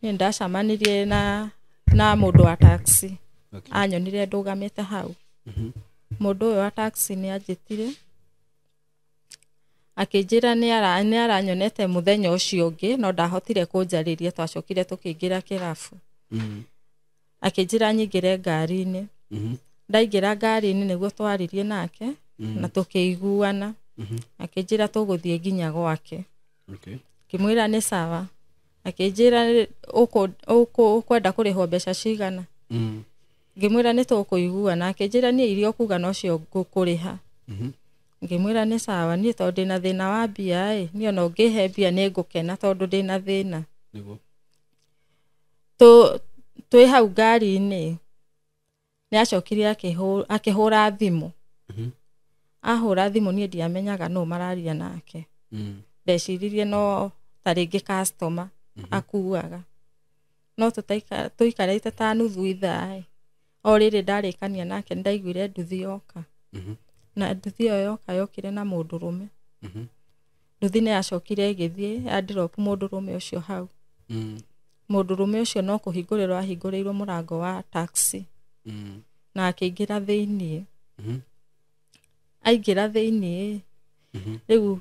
Niĩ ndacemanirie na mũndũ wa taxi. Okay. Anyonire ndũgamĩte hau. Mũndũ ũyũ wa taxi nĩ anjĩtire akĩnjĩra nĩ aranyonete mũthenya ũcio ũngĩ no ndahotire kũnjarĩria, twacokire tũkĩingĩra kĩrabu. Akĩnjĩra nyingĩre ngari-inĩ. Ndaingĩra ngari-inĩ nĩguo twaririe nake na tũkĩiguana. Akĩnjĩra tũgũthiĩ nginya gwake. Okay. Ngĩmwĩra nĩ sawa. Akĩnjĩra ũkwenda kũrĩhwo mbeca cigana. Ngĩmwĩra nĩ tũkũiguana. Akĩnjĩra niĩ iria ũkuga nocio ngũkũrĩha. Ngĩmwĩra nĩ sawa, niĩ tondũ ndĩna thĩna wa mbia ĩ, niĩ ona ũngĩhe mbia nĩ ngũkena tondũ ndĩna thĩna. Nĩguo. Twĩ hau ngari-inĩ nĩ acokire akĩhũra thimũ. Ahũra thimũ niĩ ndiamenyaga nũ mararia nake. Ndeciririe no ta rĩngĩ customer akuaga. No tũikarĩte ta nuthu ithaa ĩ, o rĩrĩ ndarĩkania nake nĩndaiguire nduthi yoka. Na nduthi ĩyo yoka yokire na mũndũrũme. Nduthi nĩ yacokire ĩgĩthiĩ ya drop mũndũrũme ũcio hau. Mũndũrũme ũcio no kũhingũrĩrwo ahingũrĩirwo mũrango wa taxi. Na akĩingĩra thĩiniĩ. Aingĩra thĩiniĩ, rĩu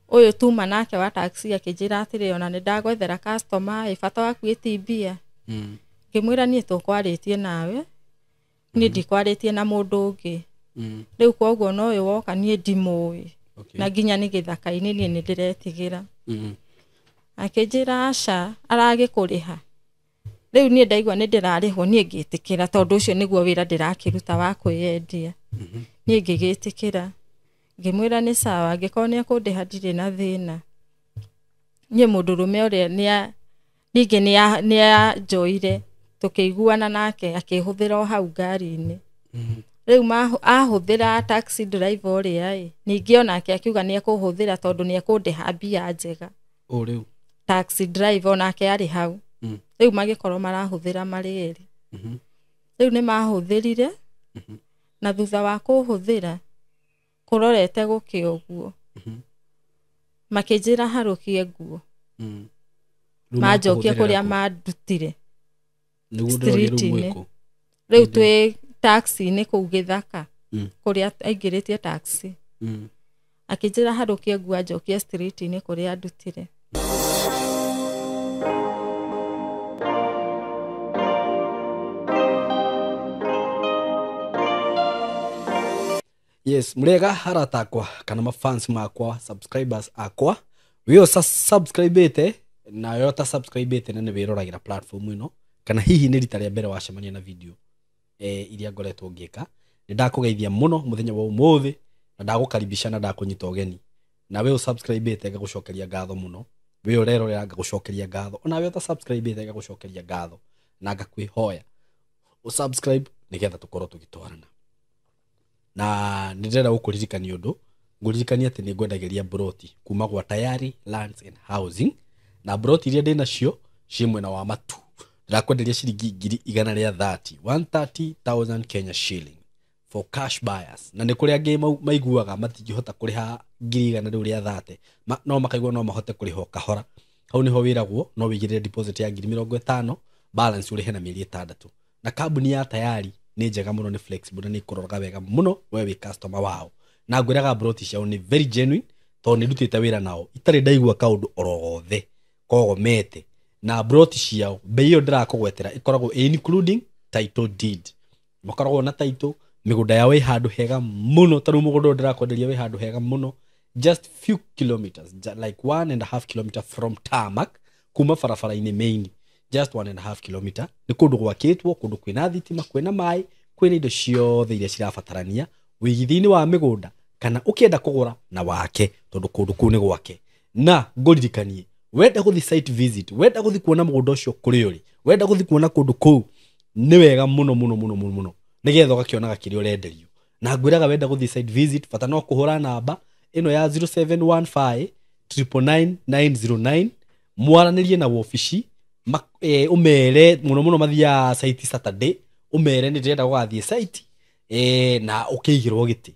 ũyũ tuma nake wa taxi akĩnjĩra atĩrĩ, ona nĩ ndagwethera customer ĩ, bata waku ĩti mbia. Ngĩmwĩra niĩ tũkwarĩtie nawe, niĩ ndikwarĩtie na mũndũ ũngĩ. Rĩu koguo no ũyũ woka niĩ ndimũĩ. Okay. Na nginya nĩ gĩthaka-inĩ niĩ nĩ ndĩretigĩra. Akĩnjĩra aca, aragĩkũrĩha. Rĩu niĩ ndaigua nĩ ndĩrarĩhwo, niĩ ngĩtĩkĩra tondũ ũcio nĩguo wĩra ndĩrakĩruta wa kwĩyendia. Niĩ ngĩgĩtĩkĩra. Ngĩmwĩra nĩ sawa, angĩkorwo nĩ ekũndĩha ndirĩ na thĩna. Niĩ mũndũrũme ũrĩa ningĩ nĩ anjoire, tũkĩiguana nake akĩhũthĩra o hau ngari-inĩ. Rĩu ahũthĩra taxi driver ũrĩa ĩ, ningĩ onake akiuga nĩ ekũhũthĩra tondũ nĩ ekũndĩha mbia njega. O rĩu. Taxi driver onake arĩ hau. Rĩu magĩkorwo marahũthĩra marĩ erĩ. Rĩu nĩ mahũthĩrire, na thutha wa kũhũthĩra kũrorete gũkĩ ũguo. Makĩnjĩra harũkie nguo. Manjokie kũrĩa mandutire. Nĩguo ndĩroria rĩu Street-inĩ. mwĩkũ. Rĩu twĩ taxi-inĩ kũu gĩthaka, kũrĩa aingĩrĩtie taxi. Akĩnjĩra harũkie nguo anjokie street-inĩ kũrĩa andutire. Yes, murega harata akwa kana mafans makwa, subscribers akwa. Wio subscribete na yo ta subscribete na nĩ wĩroragira platform ĩno, kana hihi nĩ rita rĩa mbere wacemania na video iria ngoretwo ngĩka. Nĩ ndakũgeithia mũno mũthenya wa ũmũthĩ na ndagũkaribisha na ndakũnyita ũgeni. Na we ũsubscribete ngagũcokeria ngatho mũno, we ũrerorera ngagũcokeria ngatho, ona we ũtasubscribete ngagũcokeria ngatho na ngakwĩhoya ũsubscribe nĩgetha tũkorwo tũgĩtwarana. Na nĩ ndĩrenda gũkũririkania ũndũ, ngũririkania atĩ nĩ ngwendagĩria broti kuma gwa Tayari Lands and Housing, na broti iria ndĩ nacio ciĩ mwena wa Matu. Ndĩrakwenderia ciringi ngiri igana rĩa thirty, one thirty thousand Kenya shilling for cash buyers. Na nĩ kũrĩ angĩ maiguaga matingĩhota kũrĩha ngiri igana rĩu rĩa thate, no makaigua no mahote kũrĩha o kahora. Hau nĩho wĩragwo no wĩigĩrĩre deposit ya ngiri mĩrongo ĩtano, balance ũrĩhe na mĩeri ĩtandatũ. Na kambuni ya Tayari nĩ njega mũno, nĩ flexible na nĩ ĩkũroraga wega mũno we wĩ customer wao. Na ngwĩraga broti ciao nĩ very genuine tondũ nĩ ndutĩte wĩra nao, itarĩ ndaigua kaũndũ oro gothe kogomete. Na broti ciao bei ĩyo ndĩrakũgwetera ĩkoragwo ĩ including title deed. Makoragwo na title, mĩgũnda yao ĩ handũ hega mũno, ta rĩu mũgũnda ũyũ ndĩrakwenderia wĩ handũ hega mũno, just few kilometers, like 1.5 kilometer from tarmac, kuma barabara-inĩ main, just 1.5 kilometer. Nĩ kũndũ gwakĩtwo, kũndũ kwĩna thitima, kwĩna maĩ, kwĩna indo ciothe iria cirabatarania wĩigithia-inĩ wa mĩgũnda, kana ũkĩenda kũgũra na wake, tondũ kũndũ kũu nĩ gwake. Na ngũririkanie, wenda gũthiĩ site visit, wenda gũthiĩ kuona mũgũnda ũcio kũrĩa ũrĩ, wenda gũthiĩ kuona kũndũ kũu, nĩ wega mũno mũno mũno mũno mũno, nĩgetha ũgakĩonaga kĩrĩa ũrenderio. Na ngwĩraga wenda gũthiĩ site visit, bata no kũhũra namba ĩno ya zero seven one five triple nine nine zero nine, mwaranĩrie na wabici, ũmere mũno mũno mathiaga site Saturday, ũmere nĩ ndĩrenda gũgathiĩ site, na ũkĩigĩrwo gĩtĩ.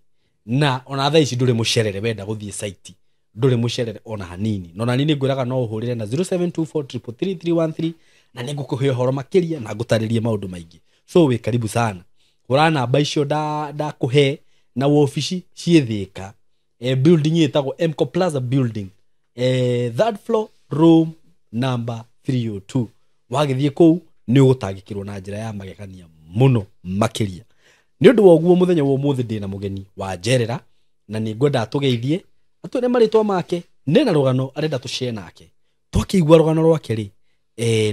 Na ona thaa ici ndũrĩ mũcerere wenda gũthiĩ site, Ndũrĩ mũcerere ona hanini. No nani nĩ ngwĩraga no ũhũrĩre na 0724333313 na nĩ ngũkũhe ũhoro makĩria na ngũtarĩrie maũndũ maingĩ. So wĩ karibu sana. Hũra namba icio ndakũhe na wobici ciĩ Thĩka. Building ĩtagwo Mco Plaza building, third floor, room number 302. Wagĩthiĩ kũu nĩ ũgũtangĩkĩrwo na njĩra ya magegania mũno makĩria. Nĩ ũndũ wa ũguo, mũthenya wa ũmũthĩ ndĩna mũgeni wa njerera na nĩ ngwenda atũgeithie, atwĩre marĩtwa make nĩ na rũgano arenda tũshare nake. Twakĩigua rũgano rwake rĩ,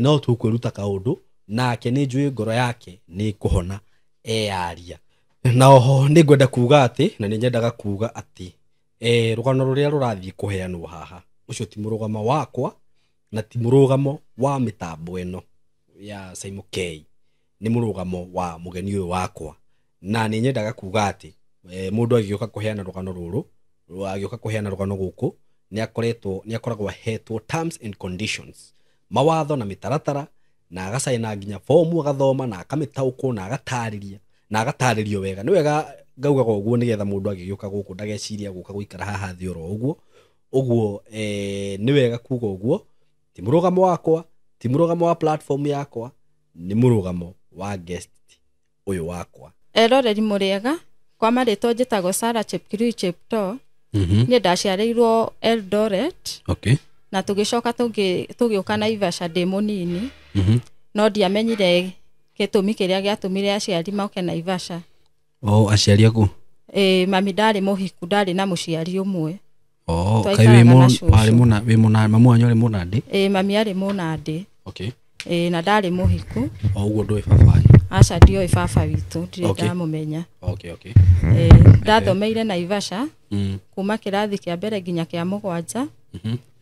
no tũkwĩruta kaũndũ nake. Nĩ njũĩ ngoro yake nĩ kũhona eyaria. Na oho nĩ ngwenda kuga atĩ, na nĩ nyendaga kuga atĩ, rũgano rũrĩa rũrathiĩ kũheanwo haha, ũcio ti mũrũgamo wakwa na ti mũrũgamo wa mĩtambo ĩno ya Saimo K, nĩ mũrũgamo wa mũgeni ũyũ wakwa. Na nĩ nyendaga kuga atĩ, mũndũ agĩũka kũheana rũgano rũrũ, agĩũka kũheana rũgano gũkũ, nĩ akoretwo, nĩ akoragwo ahetwo terms and conditions, mawatho na mĩtaratara, na agacaina nginya fomu, agathoma na akamĩtaũkwo na agatarĩria na agatarĩrio wega. Nĩ wega ngaugaga ũguo nĩgetha mũndũ agĩgĩũka gũkũ ndageciria gũka gũikara haha thĩ oro ũguo ũguo. Nĩ wega kuga ũguo, ti mũrũgamo wakwa, ti mũrũgamo wa platform yakwa, nĩ mũrũgamo wa guest ũyũ wakwa. Eroreri mũrĩega, kwa marĩtwa njĩtagwo Sarah Chepkirui Cheptoo. Niĩ ndaciarĩirwo Eldoret na tũgĩcoka tũgĩũka Naivasha ndĩ mũnini, no ndiamenyire gĩtũmi kĩrĩa gĩatũmire aciari moke Naivasha. O aciari aku? Ĩ, mami ndarĩ mũhiku, ndarĩ na mũciari ũmwe. Oh, kaĩ Twaikaraga wĩ na cũcũ. Warĩ mũna wĩ mũna mamu wanyu arĩ mũnandĩ? Ĩ, mami arĩ mũnandĩ. Ĩ, na ndarĩ mũhiku. O ũguo ndũĩ baba wanyu? Aca, ndioĩ baba witũ, ndirĩ ndamũmenya. Ĩ, ndathomeire Naivasha kuma kĩrathi kĩa mbere nginya kĩa mũgwanja,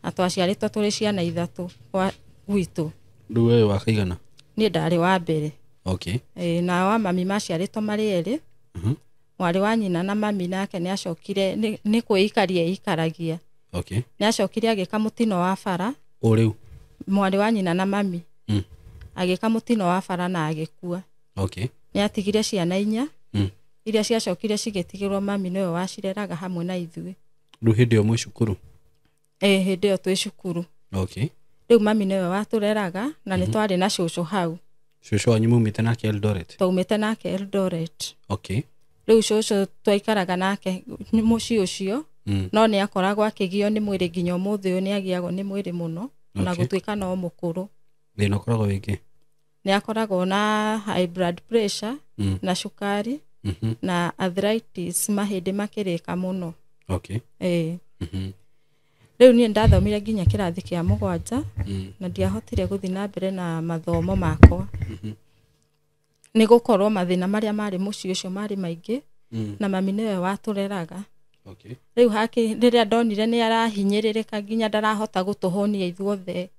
na twaciarĩtwo tũrĩ ciana ithatũ kwa gwitũ. Rĩu wewe wa kaigana? Niĩ ndarĩ wa mbere. Ĩ, na wa mami maciarĩtwo marĩ erĩ. Mwarĩ wa nyina na mami nake nĩ acokire nĩ kwĩikaria eikaragia. Nĩ acokire agĩka mũtino wa bara. O rĩu? Mwarĩ wa nyina na mami agĩka mũtino wa bara na agĩkua. Nĩ atigire ciana inya iria ciacokire cigĩtigĩrwo mami, nĩwe wacireraga hamwe na ithuĩ. Rĩu hĩndĩ ĩyo mwĩ cukuru? Ĩ, hĩndĩ ĩyo twĩ cukuru. Rĩu mami nĩwe watũreraga na nĩ twarĩ na cũcũ hau. Cũcũ wanyu mumĩte nake Eldoret? Twaumĩte nake Eldoret. Rĩu cũcũ twaikaraga nake mũciĩ ũcio, no nĩ akoragwo akĩgio nĩ mwĩrĩ. Nginya ũmũthĩ ũyũ nĩ agiagwo nĩ mwĩrĩ mũno ona gũtuĩka no mũkũrũ. Thĩna ũkoragwo wĩkĩ? Nĩ akoragwo na high blood pressure na cukari na arthritis, mahĩndĩ makĩrĩka mũno. Ĩĩ. Rĩu niĩ ndathomire nginya kĩrathi kĩa mũgwanja na ndiahotire gũthiĩ na mbere na mathomo makwa nĩ gũkorwo mathĩna marĩa marĩ mũciĩ ũcio marĩ maingĩ na mami nĩwe watũreraga. Rĩu haki rĩrĩa ndonire nĩ arahinyĩrĩrĩka nginya ndarahota gũtũhũnia ithuothe,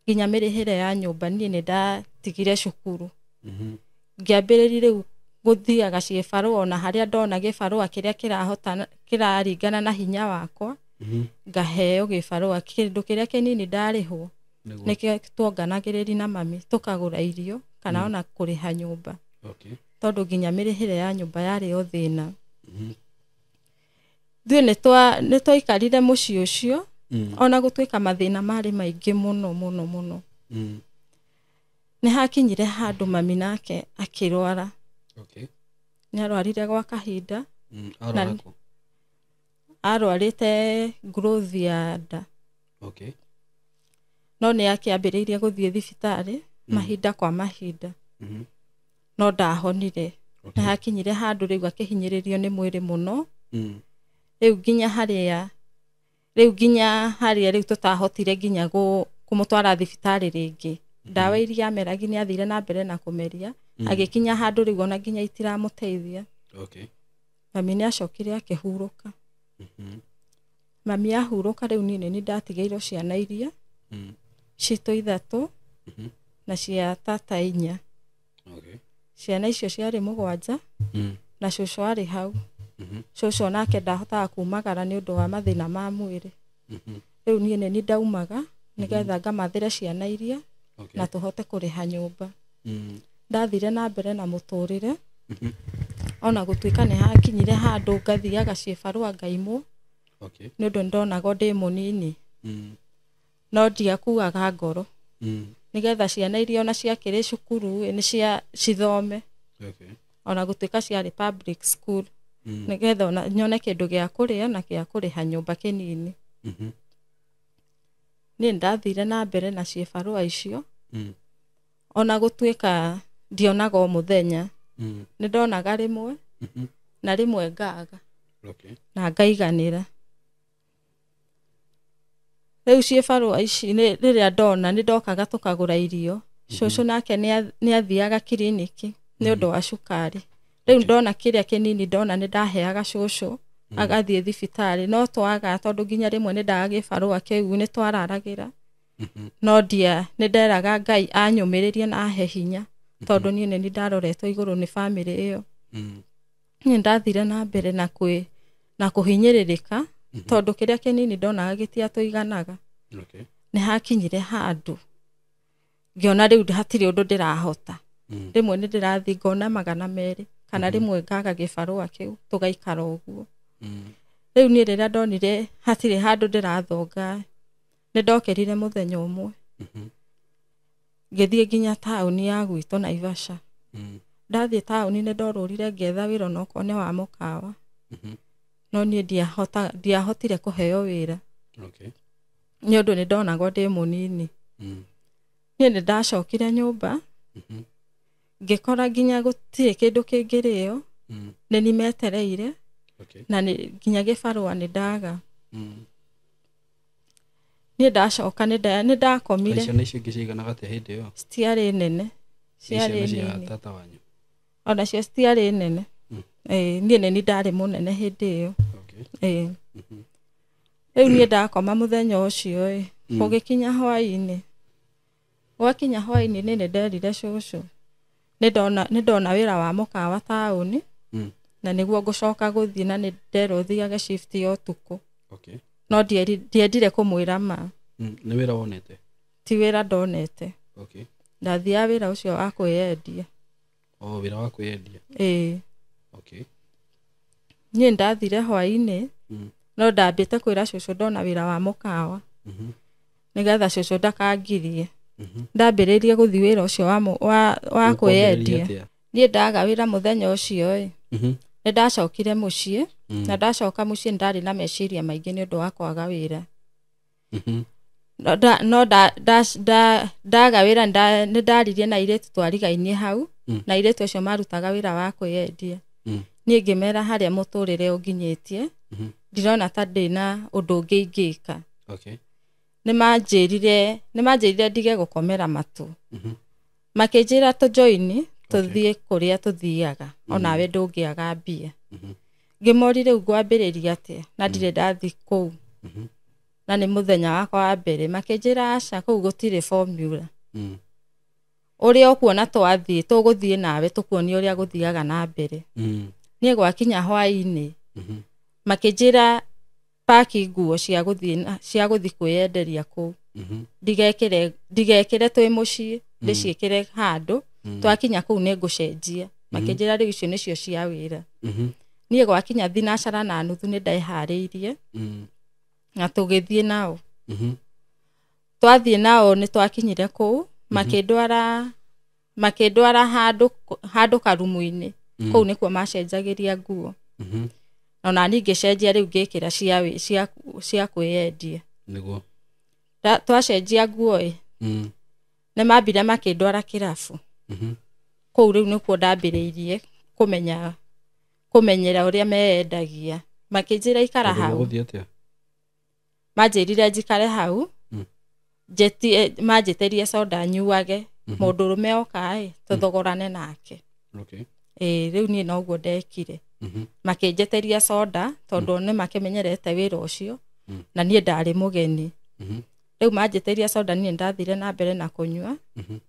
nginya mĩrĩhĩre ya nyũmba, niĩ nĩ ndatigire cukuru. Ngĩambĩrĩria rĩu gũthiaga ciĩbarũa, ona harĩa ndona gĩbarũa kĩrĩa kĩrahota kĩraringana na hinya wakwa, ngaheo gĩbarũa kĩndũ kĩrĩa kĩnini ndarĩhwo. Nĩkĩo tuonganagĩrĩria na mami tũkagũra irio kana ona kũrĩha nyũmba, tondũ nginya mĩrĩhĩre ya nyũmba yarĩ o thĩna. Ithuĩ nĩ twaikarire mũciĩ ũcio ona gũtuĩka mathĩna marĩ maingĩ mũno mũno mũno. Nĩ hakinyire handũ mami nake akĩrwara. Nĩ arwarire gwa kahinda. Arwara kũ? Arwarĩte growth ya nda. No nĩ akĩambĩrĩirie gũthiĩ thibitarĩ mahinda kwa mahinda, no ndahonire. Nĩ hakinyire handũ rĩu akĩhinyĩrĩrio nĩ mwĩrĩ mũno, rĩu nginya harĩa rĩu tũtahotire nginya kũmũtwara thibitarĩ rĩngĩ. Ndawa iria ameragi nĩ athire na mbere na kũmeria, agĩkinya handũ rĩu ona nginya itiramũteithia. Mami nĩ acokire akĩhurũka. Mami ahurũka, rĩu niĩ nĩ ndatigĩirwo ciana iria citũ ithatũ na cia tata inya. Ciana icio ciarĩ mũgwanja na cũcũ arĩ hau. Cũcũ onake ndahotaga kumagara nĩ ũndũ wa mathĩna ma mwĩrĩ. Rĩu niĩ nĩ niĩ ndaumaga nĩgetha ngamathĩre ciana iria na tũhote kũrĩha nyũmba. Ndathire na mbere na mũtũrĩre ona gũtuĩka nĩ hakinyire handũ ngathiaga ciĩbarũa ngaimwo. Okay. Nĩ ũndũ nĩndonaga ndĩ mũnini. No ndiakuaga ngoro. Nĩgetha ciana iria ona ciakĩrĩ cukuru nĩ cia cithome. Okay. Ona gũtuĩka ciarĩ public school. Nĩgetha ona nyone kĩndũ gĩa kũrĩa na gĩa kũrĩha nyũmba kĩnini. Niĩ nĩndathire na mbere na ciĩbarũa icio. Ona gũtuĩka ndionaga o mũthenya. Nĩndonaga rĩmwe na rĩmwe ngaga. Okay. Na ngaiganĩra. Rĩu ciĩbarũa ici rĩrĩa ndona nĩndokaga tũkagũra irio. Cũcũ nake nĩathiaga kiriniki nĩ ũndũ wa cukari. Rĩu ndona kĩrĩa kĩnini ndona nĩndaheaga cũcũ agathiĩ thibitarĩ, no twaga tondũ nginya rĩmwe nĩndaga gĩbarũa kĩu nĩtwararagĩra. No nĩnderaga Ngai anyũmĩrĩrie na ahe hinya tondũ niĩ nĩ ndaroretwo igũrũ nĩ bamĩrĩ ĩyo. Niĩ ndathire na mbere na kũhinyĩrĩrĩka tondũ kĩrĩa kĩnini ndonaga gĩtiatũiganaga. Okay. Nĩ hakinyire handũ ngĩona rĩu hatirĩ ũndũ ndĩrahota. Rĩmwe nĩ ndĩrathiĩ ngona 200 kana rĩmwe ngaga gĩbarũa kĩu tũgaikara ũguo. Rĩu niĩ rĩrĩa ndonire hatirĩ handũ ndĩrathonga nĩ ndokĩrire mũthenya ũmwe. Ngĩthiĩ nginya taũni ya gwitũ Naivasha. Ndathiĩ taũni nĩ ndorũrire ngĩetha wĩra onokorwo nĩ wa mũkawa. No niĩ ndiahotire kũheo wĩra. Okay. Nĩ ũndũ nĩ ndonagwo ndĩ mũnini. Niĩ nĩ ndacokire nyũmba. Ngĩkora nginya gũtirĩ kĩndũ kĩngĩrĩo. Nĩ nimetereire. Okay. Na nginya gĩbarũa nĩ ndaga. Niĩ ndacoka nĩ ndakomire. Ciana icio ingĩ ciiganaga atĩa hĩndĩ ĩyo? Citiarĩ nene. Ciarĩ Ciana cia nini. tata wanyu. Onacio citiarĩ nene. Niĩ nĩ ndarĩ mũnene hĩndĩ ĩyo. Okay. Rĩu niĩ ndakoma mũthenya ũcio ĩ, gũgĩkinya hwaĩ-inĩ. Gwakinya hwaĩ-inĩ nĩ nderire cũcũ nĩ ndona wĩra wa mũkawa taũni. Na nĩguo ngũcoka gũthiĩ na nĩ nderwo thiage shift ya ũtukũ. Okay. No ndiendire kũmwĩra ma. Nĩ wĩra wonete? Ti wĩra ndonete. Okay. Ndathiaga wĩra ũcio wa kwĩyendia. Oh, wĩra wa kwĩyendia. Ĩĩ. Okay. Niĩ ndathire hwaĩ-inĩ. No ndambĩte kwĩra cũcũ ndona wĩra wa mũkawa. Nĩgetha cũcũ ndakangirie. Ndambĩrĩirie gũthiĩ wĩra ũcio wa kwĩyendia. Niĩ ndaga wĩra mũthenya ũcio ĩ. Nĩ ndacokire mũciĩ. Na ndacoka mũciĩ ndarĩ na meciria maingĩ nĩ ũndũ wa kwaga wĩra. No ndaga wĩra nĩ ndaririe na airĩtu twarigainie hau. Na airĩtu acio marutaga wĩra wa kwĩyendia. Niĩ ngĩmera harĩa mũtũrĩre ũnginyĩtie. Ndirona ta ndĩna ũndũ ũngĩ ingĩka. Okay. Nĩ manjĩrire ndige gũkomera matũ. Makĩnjĩra tũjoini tũthiĩ kũrĩa tũthiaga onawe ndũngĩaga mbia. Ngĩmori rĩu ngwambĩrĩria atĩa na ndirĩ ndathiĩ kũu. Na nĩ mũthenya wakwa wa mbere makĩnjĩra aca kũu gũtirĩ formula. Ũrĩa ũkuona twathiĩ tũgũthiĩ nawe tũkuonie ũrĩa gũthiaga na mbere. Niĩ gwakinya hwaĩ-inĩ makĩnjĩra paki nguo cia gũthiĩ kwĩyenderia kũu. Ndigekĩre twĩ mũciĩ ndĩciĩkĩre handũ twakinya kũu nĩ ngũcenjia. Makĩnjĩra rĩu icio nĩcio cia wĩra. Niĩ gwakinya thinacara na nuthu nĩ ndeharĩirie. Na tũgĩthiĩ nao. Twathiĩ nao nĩ twakinyire kũu makĩndwara handũ karumu-inĩ. Kũu nĩkuo macenjagĩria nguo. Ona niĩ ngĩcenjia rĩu ngĩkĩra cia kwĩyendia. Nĩguo. Twacenjia nguo ĩ. Nĩ mambire makĩndwara kĩrabu. Kũu rĩu nĩkuo ndambĩrĩirie kũmenyera ũrĩa meyendagia. Makĩnjĩra ikara hau. Manjĩrire njikare hau. Manjĩtĩrie soda nyuage. Mũndũrũme oka ĩ tũthogorane nake. Okay. Rĩu niĩ noguo ndekire. Makĩnjĩtĩria soda tondũ nĩ makĩmenyerete wĩra ũcio. Na niĩ ndarĩ mũgeni. Rĩu manjĩtĩria soda niĩ ndathire na mbere na kũnyua.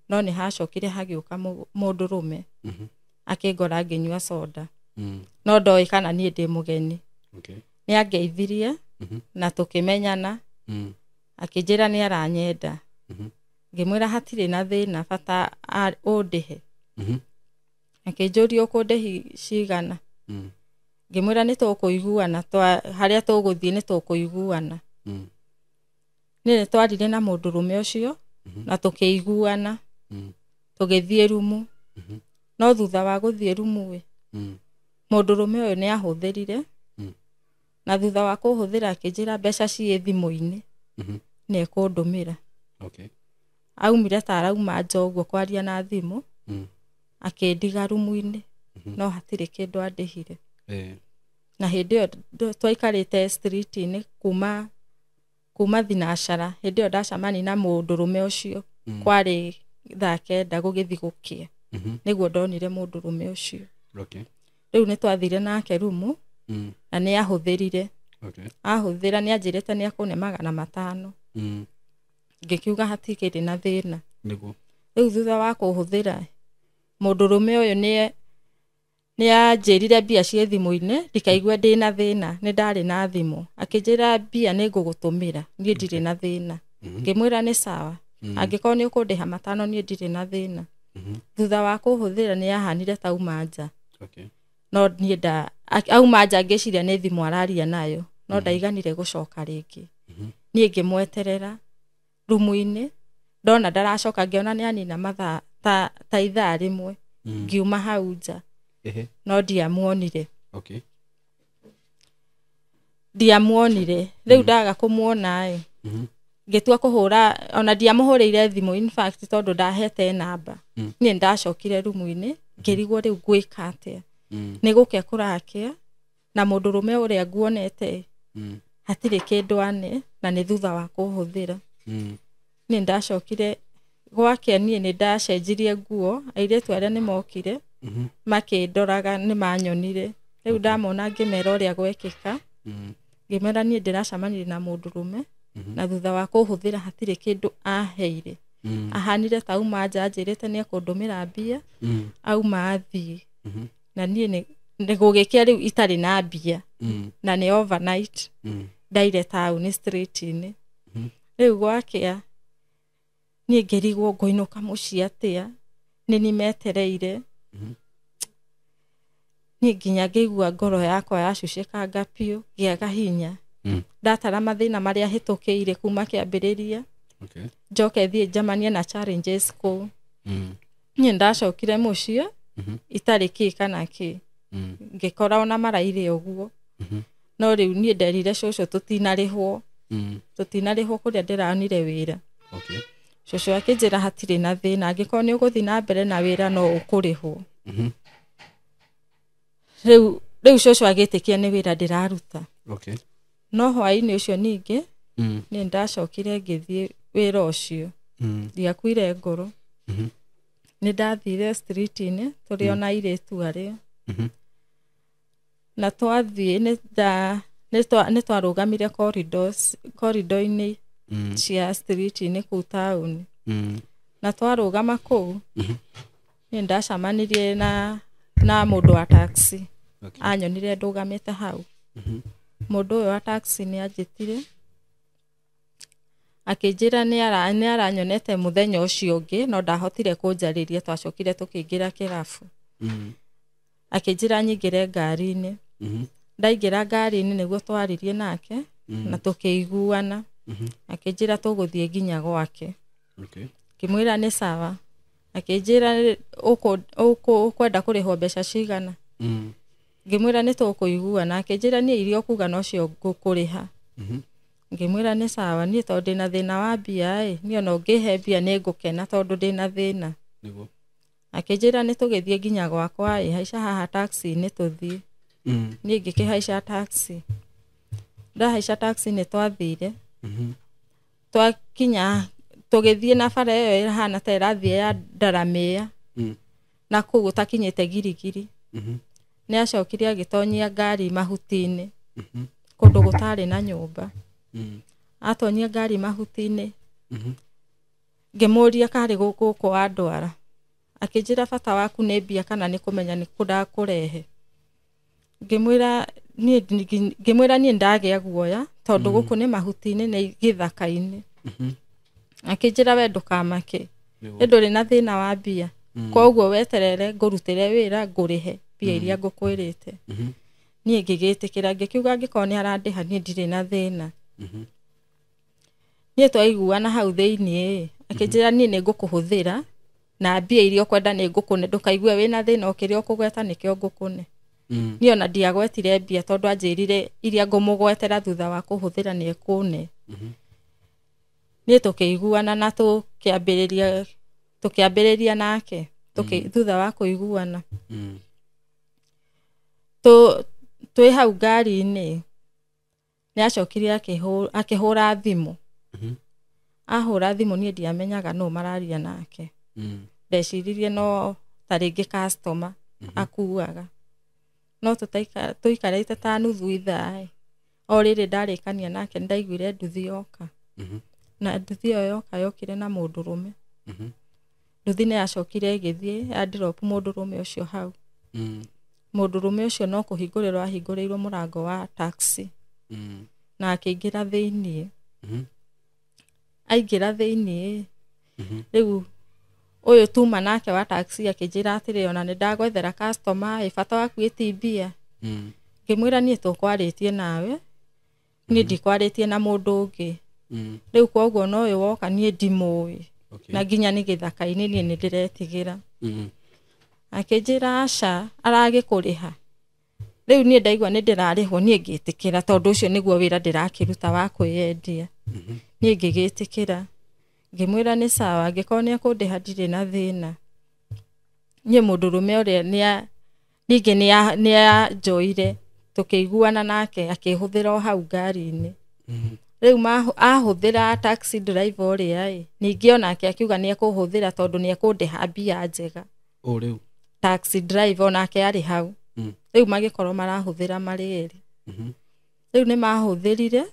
No nĩ hacokire hagĩũka mũndũrũme. Akĩngora ngĩnyua soda. No ndoĩ kana niĩ ndĩ mũgeni. Okay. Nĩ angeithirie na tũkĩmenyana. Akĩnjĩra nĩ aranyenda. Ngĩmwĩra hatirĩ na thĩna bata ũndĩhe. Akĩnjũria ũkũndĩhi cigana. Ngĩmwĩra nĩ tũkũiguana, harĩa tũgũthiĩ nĩ tũkũiguana. Niĩ nĩ twaririe na mũndũrũme ũcio na tũkĩiguana, tũgĩthiĩ rumu. No thutha wa gũthiĩ rumu ĩ, mũndũrũme ũyũ nĩ ahũthĩrire, na thutha wa kũhũthĩra akĩnjĩra mbeca ciĩ thimũ-inĩ nĩ ekũndũmĩra. Aumire ta arauma nja ũguo kwaria na thimũ, akĩndiga rumu-inĩ, no hatirĩ kĩndũ andĩhire. Na hĩndĩ ĩyo twaikarĩte street-inĩ kuma thinacara, hĩndĩ ĩyo ndacemania na mũndũrũme ũcio, kwarĩ thaa 9 gũgĩthiĩ gũkĩa, nĩguo ndonire mũndũrũme ũcio. Rĩu nĩ twathire nake rumu, na nĩ ahũthĩrire. Ahũthĩra nĩ anjĩrĩte nĩ akũne 500. Ngĩkiuga hatikĩrĩ na thĩna. Rĩu thutha wa kũhũthĩra, mũndũrũme ũyũ nĩ anjĩrire mbia ciĩ thimũ-inĩ, ndikaigue ndĩna thĩna, nĩ ndarĩ na thimũ. Akĩnjĩra mbia nĩ ngũgũtũmĩra, niĩ ndirĩ na thĩna. Ngĩmwĩra nĩ sawa, angĩkorwo nĩ ũkũndĩha 500 niĩ ndirĩ na thĩna. Thutha wa kũhũthĩra nĩ ahanire ta auma nja. No niĩ auma nja ngĩciria nĩ thimũ araria nayo, no ndaiganire gũcoka rĩngĩ. Niĩ ngĩmweterera rumu-inĩ, ndona ndaracoka, ngĩona nĩ anina mathaa ta ithaa rĩmwe, ngiuma hau nja. No ndiamuonire. Ndiamuonire. Rĩu ndaga kũmuona ĩ, ngĩtua kũhũra, ona ndiamũhũrĩire thimũ in fact tondũ ndahete namba. Niĩ ndacokire rumu-inĩ, ngĩrigwo rĩu ngwĩka atĩa. Nĩ gũkĩa kũrakĩa, na mũndũrũme ũrĩa nguonete hatirĩ kĩndũ ane, na nĩ thutha wa kũhũthĩra. Niĩ ndacokire gwakĩa, niĩ nĩ ndacenjirie nguo, airĩtu arĩa nĩ mokire makĩndoraga nĩ manyonire. Rĩu ndamona ngĩmera ũrĩa gwekĩka, ngĩmera niĩ ndĩracemanirie na mũndũrũme, na thutha wa kũhũthĩra hatirĩ kĩndũ aheire. Ahanire ta auma nja anjĩrĩte nĩ ekũndũmĩra mbia, auma athiĩ. Na niĩ nĩ gũgĩkĩa rĩu itarĩ na mbia, na nĩ overnight ndaire taũni street-inĩ. Rĩu gwakĩa niĩ ngĩrigwo ngũinũka mũciĩ atĩa, nĩ nimetereire. Niĩ nginya ngĩigua ngoro yakwa yacucĩkanga biũ, ngĩaga hinya. Ndatara mathĩna marĩa hĩtũkĩire kuma kĩambĩrĩria, njoke thiĩ njemanie na challenges kũu. Niĩ ndacokire mũciĩ itarĩ kĩ kana kĩ, ngĩkora ona maraire ũguo. No rĩu niĩ nderire cũcũ tũtinarĩhwo, tũtinarĩhwo kũrĩa ndĩranire wĩra. Cũcũ akĩnjĩra hatirĩ na thĩna, angĩkorwo nĩ ũgũthiĩ na mbere na wĩra no ũkũrĩhwo. Rĩu cũcũ agĩtĩkia nĩ wĩra ndĩraruta. No hwaĩ-inĩ ũcio ningĩ niĩ ndacokire ngĩthiĩ wĩra ũcio, ndiakuire ngoro. Nĩ ndathire street-inĩ tũrĩ ona airĩtu arĩa, na twathiĩ nĩ twarũgamire corridor-inĩ cia street-inĩ kũu taũni. Na twarũgama kũu, niĩ ndacemanirie na mũndũ wa taxi. Anyonire ndũgamĩte hau. Mũndũ ũyũ wa taxi nĩ anjĩtire, akĩnjĩra nĩ aranyonete mũthenya ũcio ũngĩ, no ndahotire kũnjarĩria, twacokire tũkĩingĩra kĩrabu. Akĩnjĩra nyingĩre ngari-inĩ. Ndaingĩra ngari-inĩ nĩguo twaririe nake, na tũkĩiguana. Akĩnjĩra tũgũthiĩ nginya gwake. Ngĩmwĩra nĩ sawa. Akĩnjĩra ũkwenda kũrĩhwo mbeca cigana. Ngĩmwĩra nĩ tũkũiguana. Akĩnjĩra niĩ iria ũkuga nocio ngũkũrĩha. Ngĩmwĩra nĩ sawa, niĩ tondũ ndĩna thĩna wa mbia ĩ, niĩ ona ũngĩhe mbia nĩ ngũkena tondũ ndĩna thĩna. Akĩnjĩra nĩ tũgĩthiĩ nginya gwakwa ĩ, haica haha taxi-inĩ tũthiĩ. Niĩ ngĩkĩhaica taxi. Ndahaica taxi nĩ twathire. Twakinya tũgĩthiĩ na bara ĩyo ĩhana ta ĩrathiĩ ya Ndaramĩya, na kũu gũtakinyĩte Girigiri. Nĩ acokire agĩtonyia ngari mahuti-inĩ, kũndũ gũtarĩ na nyũmba. Atonyia ngari mahuti-inĩ, ngĩmũria karĩ gũkũ wandwara. Akĩnjĩra bata waku nĩ mbia kana nĩ kũmenya nĩ kũ ndakũrehe. Ngĩmwĩra niĩ ndagĩa guoya tondũ gũkũ nĩ mahuti-inĩ nĩ gĩthaka-inĩ. Akĩnjĩra we ndũkamake, nĩ ndũrĩ na thĩna wa mbia, koguo weterere ngũrutĩre wĩra ngũrĩhe mbia iria ngũkwĩrĩte. Niĩ ngĩgĩtĩkĩra ngĩkiuga angĩkorwo nĩ arandĩha niĩ ndirĩ na thĩna. Niĩ twaiguana hau thĩiniĩ akĩnjĩra niĩ nĩ ngũkũhũthĩra na mbia iria ũkwenda nĩ ngũkũne, ndũkaigue wĩna thĩna o kĩrĩa ũkũgweta nĩkĩo ngũkũne. Niĩ ona ndiagwetire mbia tondũ anjĩrire iria ngũmũgwetera thutha wa kũhũthĩra nĩ ekũne. Niĩ tũkĩiguana na tũkĩambĩrĩria nake thutha wa kũiguana. Twĩ hau ngari-inĩ nĩ acokire akĩhũra thimũ. Ahũra thimũ niĩ ndiamenyaga nũ mararia nake. Ndeciririe no ta rĩngĩ customer akuaga. No tũikarĩte ta nuthu ithaa o rĩrĩ ndarĩkania nake nĩndaiguire nduthi yoka. Na nduthi ĩyo yoka yokire na mũndũrũme. Nduthi nĩ yacokire ĩgĩthiĩ ya drop mũndũrũme ũcio hau. Mũndũrũme ũcio no kũhingũrĩrwo ahingũrĩirwo mũrango wa taxi. Na akĩingĩra thĩiniĩ. Aingĩra thĩiniĩ rĩu ũyũ tuma nake wa taxi akĩnjĩra atĩrĩ ona nĩ ndagwethera customer ĩ bata waku ĩti mbia. Ngĩmwĩra niĩ tũkwarĩtie nawe, niĩ ndikwarĩtie na mũndũ ũngĩ. Rĩu koguo no ũyũ woka niĩ ndimũĩ. Na nginya nĩ gĩthaka-inĩ niĩ nĩ ndĩretigĩra. Akĩnjĩra aca aragĩkũrĩha. Rĩu niĩ ndaigua nĩ ndĩrarĩhwo niĩ ngĩtĩkĩra tondũ ũcio nĩguo wĩra ndĩrakĩruta wa kwĩyendia. Niĩ ngĩgĩtĩkĩra. Ngĩmwĩra nĩ sawa angĩkorwo nĩ ekũndĩha ndirĩ na thĩna. Niĩ mũndũrũme ũrĩa ningĩ nĩanjoire tũkĩiguana nake akĩhũthĩra o hau ngari-inĩ. Rĩu ahũthĩra taxi driver ũrĩa ĩ ningĩ onake akiuga nĩ ekũhũthĩra tondũ nĩ ekũndĩha mbia njega. O rĩu taxi driver onake arĩ hau. Rĩu magĩkorwo marahũthĩra marĩ erĩ. Rĩu nĩ mahũthĩrire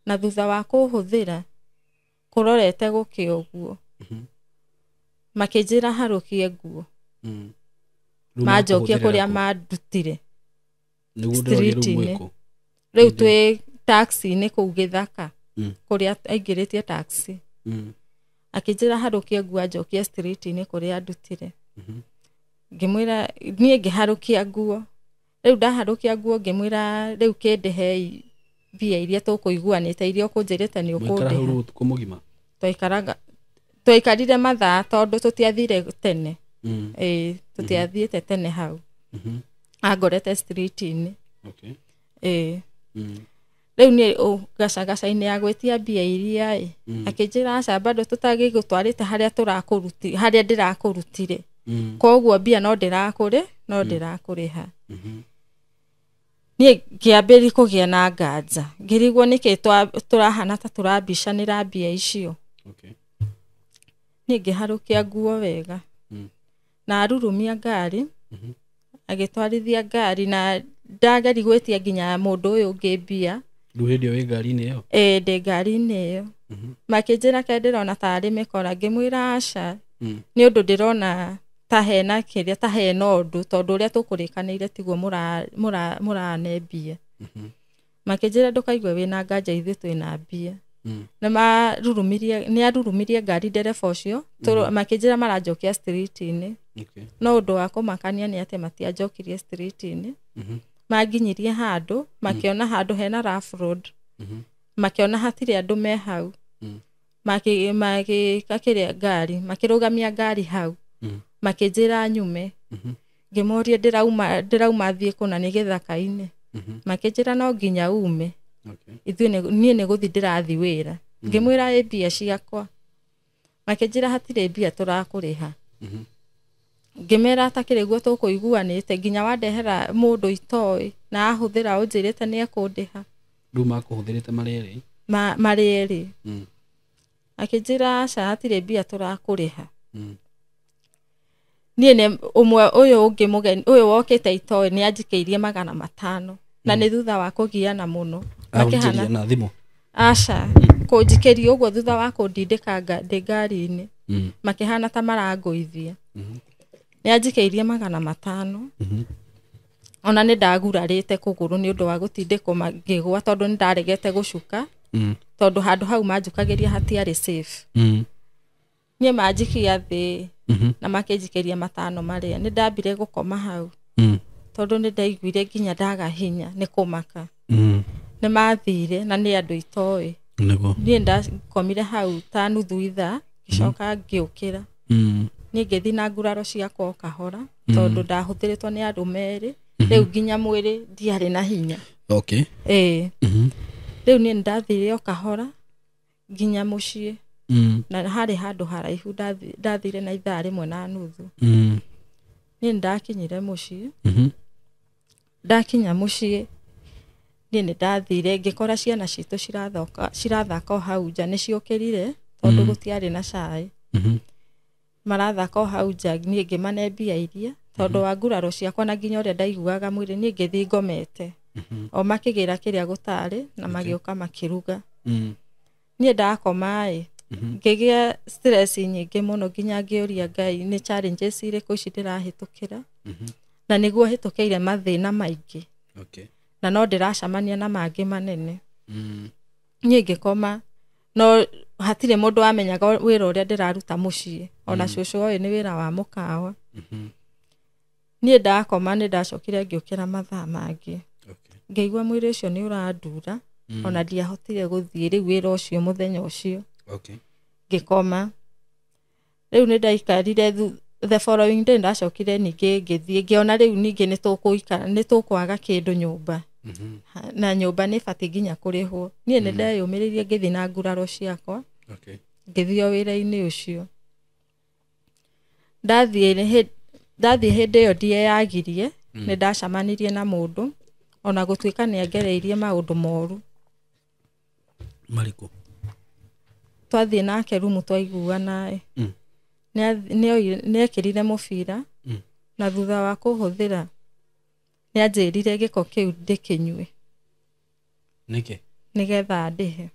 na thutha wa kũhũthĩra kũrorete gũkĩ ũguo makĩnjĩra harũkie nguo. Manjokie kũrĩa mandutire street-inĩ. Rĩu twĩ taxi-inĩ kũu gĩthaka kũrĩa aingĩrĩtie taxi. Akĩnjĩra harũkie nguo anjokie street-inĩ kũrĩa andutire. Ngĩmwĩra niĩ ngĩharũkia nguo. Rĩu ndaharũkia nguo ngĩmwĩra rĩu kĩndĩhei mbia iria tũkũiguanĩte iria ũkũnjĩrĩte nĩ ũkũndĩha. Ũtukũ mũgima twaikarire mathaa tondũ tũtiathire tene. Ĩĩ tũtiathiĩte tene hau. Angorete street-inĩ. Ĩĩ rĩu niĩ gacagaca-inĩ ya gwĩtia mbia iria ĩ akĩnjĩra aca bado tũtagĩgũtwarĩte harĩa tũrakũruti harĩa ndĩrakũrutire. Koguo mbia no ndĩrakũrĩha. Niĩ ngĩambĩrĩria kũgĩa na nganja ngĩrigwo nĩkĩ tũrahana ta tũrambicanĩra mbia icio. Niĩ ngĩharũkia nguo wega na arurumia ngari agĩtwarithia ngari na ndageri gwĩtia nginya mũndũ ũyũ ũngĩ mbia. Rĩu hĩndĩ ĩyo wĩ ngari-inĩ ĩyo? Ĩĩ ndĩ ngari-inĩ ĩyo. Makĩnjĩra ke ndĩrona tarĩ mĩkora ngĩmwĩra aca nĩ ũndũ ndĩrona ta hena kĩrĩa ta hena ũndũ tondũ ũrĩa tũkũrĩkanĩire tiguo mũrane mbia. Makĩnjĩra ndũkaigue wĩna nganja ithuĩ twĩna mbia. Nĩ arurumirie ngari ndereba ũcio makĩnjĩra maranjokia street-inĩ. No ũndũ wa kũmakania nĩ atĩ matianjokirie street-inĩ. Manginyirie handũ makĩona handũ hena rough road. Makĩona hatirĩ andũ me hau. Magĩka kĩrĩa ngari makĩrũgamia ngari hau. Makĩnjĩra nyume. Ngĩmoria ndĩrauma thiĩ kũna nĩ gĩthaka-inĩ. Makĩnjĩra no nginya ume. Ithuĩ niĩ nĩ gũthiĩ ndĩrathiĩ wĩra. Ngĩmwĩra ĩ mbia ciakwa. Makĩnjĩra hatirĩ mbia tũrakũrĩha. Ngĩmera atakĩrĩ guo tũkũiguanĩte nginya wandehera mũndũ itoĩ na ahũthĩra ũnjĩrĩte nĩ ekũndĩha. Rĩu makũhũthĩrĩte marĩ erĩ? Marĩ erĩ. Akĩnjĩra aca hatirĩ mbia tũrakũrĩha. Niĩ nĩ ũmwe ũyũ ũngĩ mũgeni ũyũ wokĩte itoĩ nĩ anjikĩirie 500 na nĩ thutha wa kũgiana mũno. Makĩhana na thimũ? Aca kũnjikĩria ũguo thutha wa kũndindĩka ndĩ ngari-inĩ. Makĩhana ta marangũithia. Nĩ anjikĩirie 500. Ona nĩ ndagurarĩte kũgũrũ nĩ ũndũ wa gũtindĩkwo ngĩgũa tondũ nĩ ndaregete gũcuka. Tondũ handũ hau manjukagĩria hatiarĩ safe. Niĩ manjikia thĩ na makĩnjikĩria 500 marĩa nĩ ndambire gũkoma hau. Tondũ nĩ ndaiguire nginya ndaga hinya nĩ kũmaka. Nĩ mathire na nĩ andũ itoĩ. Niĩ ndakomire hau ta nuthu ithaa ngĩcoka ngĩũkĩra. Niĩ ngĩthiĩ na nguraro ciakwa o kahora tondũ ndahũthĩrĩtwo nĩ arũme erĩ rĩu nginya mwĩrĩ ndiarĩ na hinya. Okay. Ĩĩ. Rĩu niĩ nĩndathire o kahora nginya mũciĩ. Na harĩ handũ haraihu ndathire na ithaa rĩmwe na nuthu. Niĩ nĩndakinyire mũciĩ. Ndakinya mũciĩ niĩ nĩndathire ngĩkora ciana citũ cirathaka o hau nja, nĩciũkĩrire tondũ gũtiarĩ na cai. Marathaka o hau nja, niĩ ngĩmane mbia iria tondũ wa nguraro ciakwa na nginya ũrĩa ndaiguaga mwĩrĩ, niĩ ngĩthiĩ ngomete. O makĩgĩra kĩrĩa gũtarĩ na magĩũka makĩruga. Niĩ ndakoma-ĩ, ngĩgĩa stress nyingĩ mũno nginya ngĩũria Ngai nĩ challenges irĩkũ ici ndĩrahĩtũkĩra. Na nĩguo hĩtũkĩire mathĩna maingĩ. Okay. Na no ndĩracemania na mangĩ manene. Niĩ ngĩkoma no hatirĩ mũndũ wamenyaga wĩra ũrĩa ndĩraruta mũciĩ. Ona cũcũ oĩ nĩ wĩra wa mũkawa. Niĩ ndakoma nĩ ndacokire ngĩũkĩra mathaa mangĩ. Okay. Ngĩigua mwĩrĩ ũcio nĩ ũrandura ona ndiahotire gũthiĩ rĩu wĩra ũcio mũthenya ũcio. Okay. Ngĩkoma. Rĩu nĩ ndaikarire the following day ndacokire ningĩ ngĩthiĩ ngĩona rĩu ningĩ nĩ tũkwaga kĩndũ nyũmba. Na nyũmba nĩ ĩbatiĩ nginya kũrĩhwo. Niĩ nĩ ndeyũmĩrĩirie ngĩthiĩ na nguraro ciakwa. Okay. Ngĩthiĩ o wĩra-inĩ ũcio. Ndathiĩ hĩndĩ ĩyo ndieyagirie, nĩ ndacemanirie na mũndũ ona gũtuĩka nĩ angereirie maũndũ moru. Marĩkũ? Twathiĩ nake rumu twaiguana-ĩ. Nĩ ekĩrire mũbira na thutha wa kũhũthĩra nĩ anjĩrire gĩko kĩu ndĩkĩnyue. Nĩkĩ? Nĩgetha andĩhe.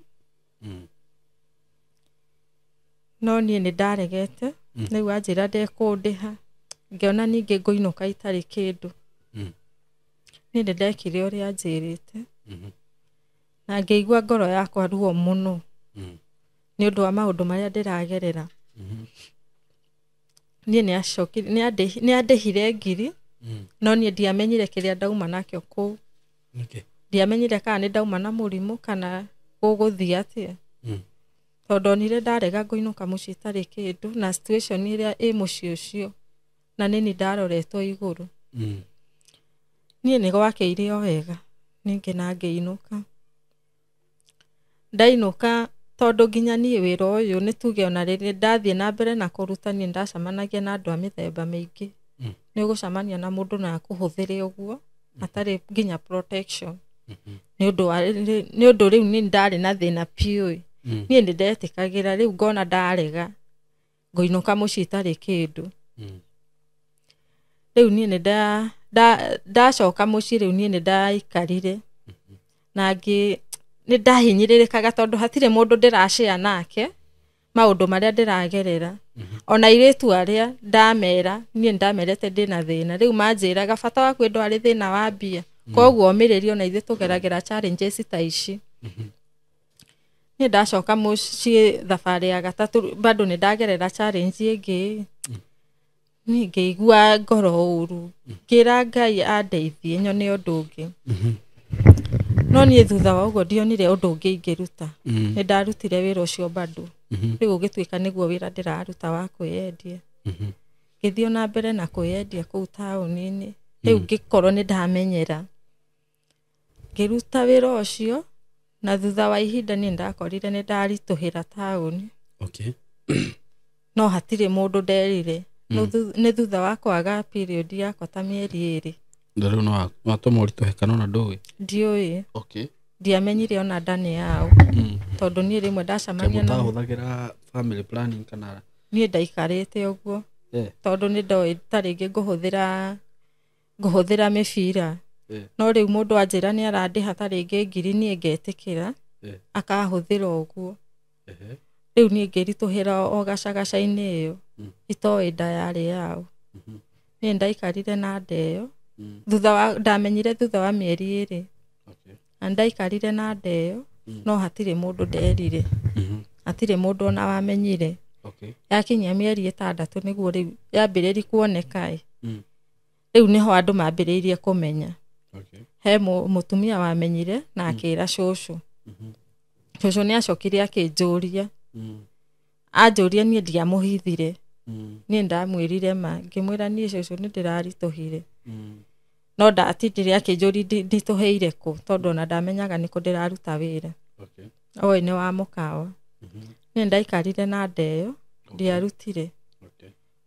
No niĩ nĩ ndaregete. Rĩu anjĩra ndekũndĩha, ngĩona ningĩ ngũinũka itarĩ kĩndũ. Niĩ nĩ ndekire ũrĩa anjĩrĩte na ngĩigua ngoro yakwa ruo mũno nĩ ũndũ wa maũndũ marĩa ndĩragerera. Niĩ nĩ andĩhire ngiri no niĩ ndiamenyire kĩrĩa ndauma nakĩo kũu. Nĩkĩ? Ndiamenyire kana nĩ ndauma na mũrimũ kana gũgũthiĩ atĩa. Tondũ onire ndarega ngũinũka mũciĩ itarĩ kĩndũ na situation ĩrĩa ĩ mũciĩ ũcio na nĩni ndaroretwo igũrũ. Niĩ nĩ gwakĩire o wega ningĩ na ngĩinũka. Ndainũka tondũ nginya niĩ wĩra ũyũ nĩ tuge ona rĩrĩa ndathiĩ na mbere na kũruta niĩ ndacemanagia na andũ a mĩthemba mĩingĩ. Nĩ ũgũcemania na mũndũ na akũhũthĩre ũguo hatarĩ nginya protection. Nĩ ũndũ rĩu niĩ ndarĩ na thĩna piũ. Niĩ nĩ ndetĩkagĩra rĩu ngona ndarega ngũinũka mũciĩ itarĩ kĩndũ. Rĩu niĩ nĩ ndacoka mũciĩ rĩu niĩ nĩ ndaikarire na nĩ ndahinyĩrĩrĩkaga tondũ hatirĩ mũndũ ndĩracĩa nake maũndũ marĩa ndĩragerera. Ona airĩtu arĩa ndamera niĩ ndamerete ndĩna thĩna, rĩu manjĩraga bata waku ndwarĩ thĩna wa mbia, koguo ũmĩrĩrie ona ithuĩ tũgeragĩra challenges ta ici. Niĩ ndacoka mũciĩ thabarĩ ya gatatũ bado nĩ ndagerera challenge ĩngĩ. Niĩ ngĩigua ngoro ũru, ngĩra Ngai andeithie nyone ũndũ ũngĩ. No niĩ thutha wa ũguo ndionire ũndũ ũngĩ ingĩruta. Nĩ ndarutire wĩra ũcio bado. Rĩu ũgĩtuĩka nĩguo wĩra ndĩraruta wa kwĩyendia. Ngĩthiĩ na mbere na kwĩyendia kũu taũni-inĩ. Rĩu ngĩkorwo nĩ ndamenyera. Ngĩruta wĩra ũcio na thutha wa ihinda niĩ ndakorire nĩ ndaritũhĩra taũni. Okay. No hatirĩ mũndũ nderire. Nĩ thutha wa kwaga period yakwa ta mĩeri 2. Na rĩu no watũma ũritũhe kana ona ndũĩ? Ndiũĩ. Okay. Ndiamenyire ona nda nĩ yaũ. Tondũ niĩ rĩmwe ndacemania na Mũtahũthagĩra family planning kana? Niĩ ndaikarĩte ũguo. Tondũ nĩ ndoĩ ta rĩngĩ ngũhũthĩra mĩbira. No rĩu mũndũ anjĩra nĩ arandĩha ta rĩngĩ ngiri niĩ ngetĩkĩra akahũthĩra ũguo. Rĩu niĩ ngĩritũhĩra o gacagaca-inĩ ĩyo itoĩ nda yarĩ yaũ. Niĩ ndaikarire na nda ĩyo. Thutha wa ndamenyire thutha wa mĩeri 2. Na ndaikarire na nda ĩyo no hatirĩ mũndũ nderire. Hatirĩ mũndũ ona wamenyire. Okay. Yakinyia mĩeri 6 nĩguo rĩu yambĩrĩria kuoneka ĩ. Rĩu nĩho andũ mambĩrĩirie kũmenya. He mũtumia wamenyire na akĩra cũcũ. Cũcũ nĩ acokire akĩnjũria. Anjũria niĩ ndiamũhithire. Niĩ ndamwĩrire ma, ngĩmwĩra niĩ cũcũ nĩ ndĩraritũhire. No ndatindire akĩnjũria nditũhĩire kũ, tondũ ona ndamenyaga nĩkũ ndĩraruta wĩra. Oĩ nĩ wa mũkawa. Niĩ ndaikarire na ndeyo, ndiarutire.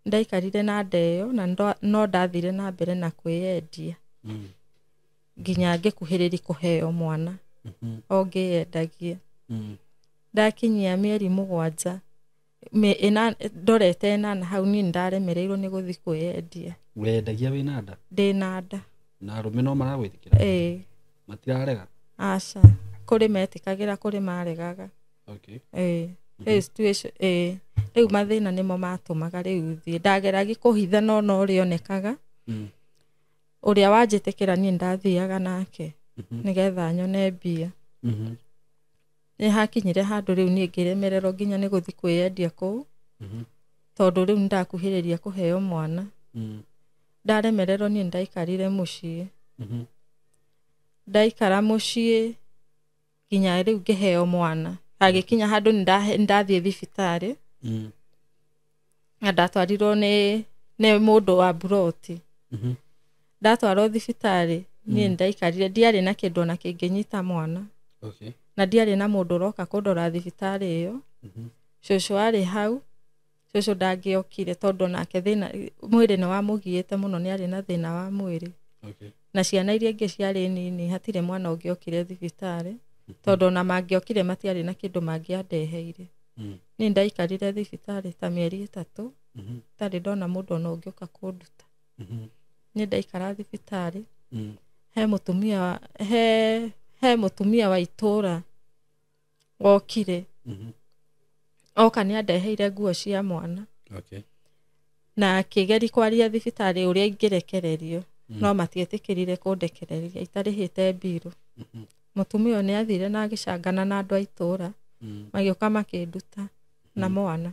Ndaikarire na ndeyo na no ndathire na mbere na kwĩyendia. Nginya ngĩkuhĩrĩria kũheo mwana. O ngĩyendagia. Ndakinyia mĩeri 7 ndorete 8 hau niĩ ndaremereirwo nĩ gũthiĩ kwĩyendia. Wendagia wĩna nda? Ndĩna nda. Na arũme no maragwĩtĩkĩra? Ĩĩ. Matirarega? Aca. Kũrĩ metĩkagĩra, kũrĩ maregaga. Ĩĩ. Rĩu situation, ĩĩ. Rĩu mathĩna nĩmo matũmaga rĩu thiĩ. Ndageragia kũhitha no no rĩonekaga. Ũrĩa wanjĩtĩkĩra niĩ ndathiaga nake nĩgetha nyone mbia. Nĩ hakinyire handũ rĩu niĩ ngĩremererwo nginya nĩ gũthiĩ kwĩyendia kũu. Tondũ rĩu nĩndakuhĩrĩria kũheo mwana. Ndaremererwo niĩ ndaikarire mũciĩ. Ndaikara mũciĩ nginya rĩu ngĩheo mwana. Hagĩkinya handũ ndathiĩ thibitarĩ. Na ndatwarirwo nĩ mũndũ wa mburoti. Ndatwarwo thibitarĩ niĩ ndaikarire, ndiarĩ na kĩndũ ona kĩngĩnyita mwana. Na ndiarĩ na mũndũ ũroka kũndora thibitarĩ ĩyo. Cũcũ arĩ hau, cũcũ ndangĩokire tondũ nake thĩna mwĩrĩ nĩ wamũgiĩte mũno, nĩ arĩ na thĩna wa mwĩrĩ. Na ciana iria ingĩ ciarĩ nini, hatirĩ mwana ũngĩokire thibitarĩ tondũ ona mangĩokire matiarĩ na kĩndũ mangĩandeheire. Niĩ ndaikarire thibitarĩ ta mĩeri 3, ndarĩ ndona mũndũ ona ũngĩũka kũnduta. Niĩ ndaikara thibitarĩ, he mũtumia he mũtumia wa itũra wokire. Oka nĩ andeheire nguo cia mwana. Na akĩgeria kwaria thibitarĩ ũrĩa ingĩrekererio, no matietĩkĩrire kũndekereria itarĩhĩte mbirũ. Mũtumia ũyũ nĩ athire na agĩcangana na andũ a itũra, magĩũka makĩnduta na mwana.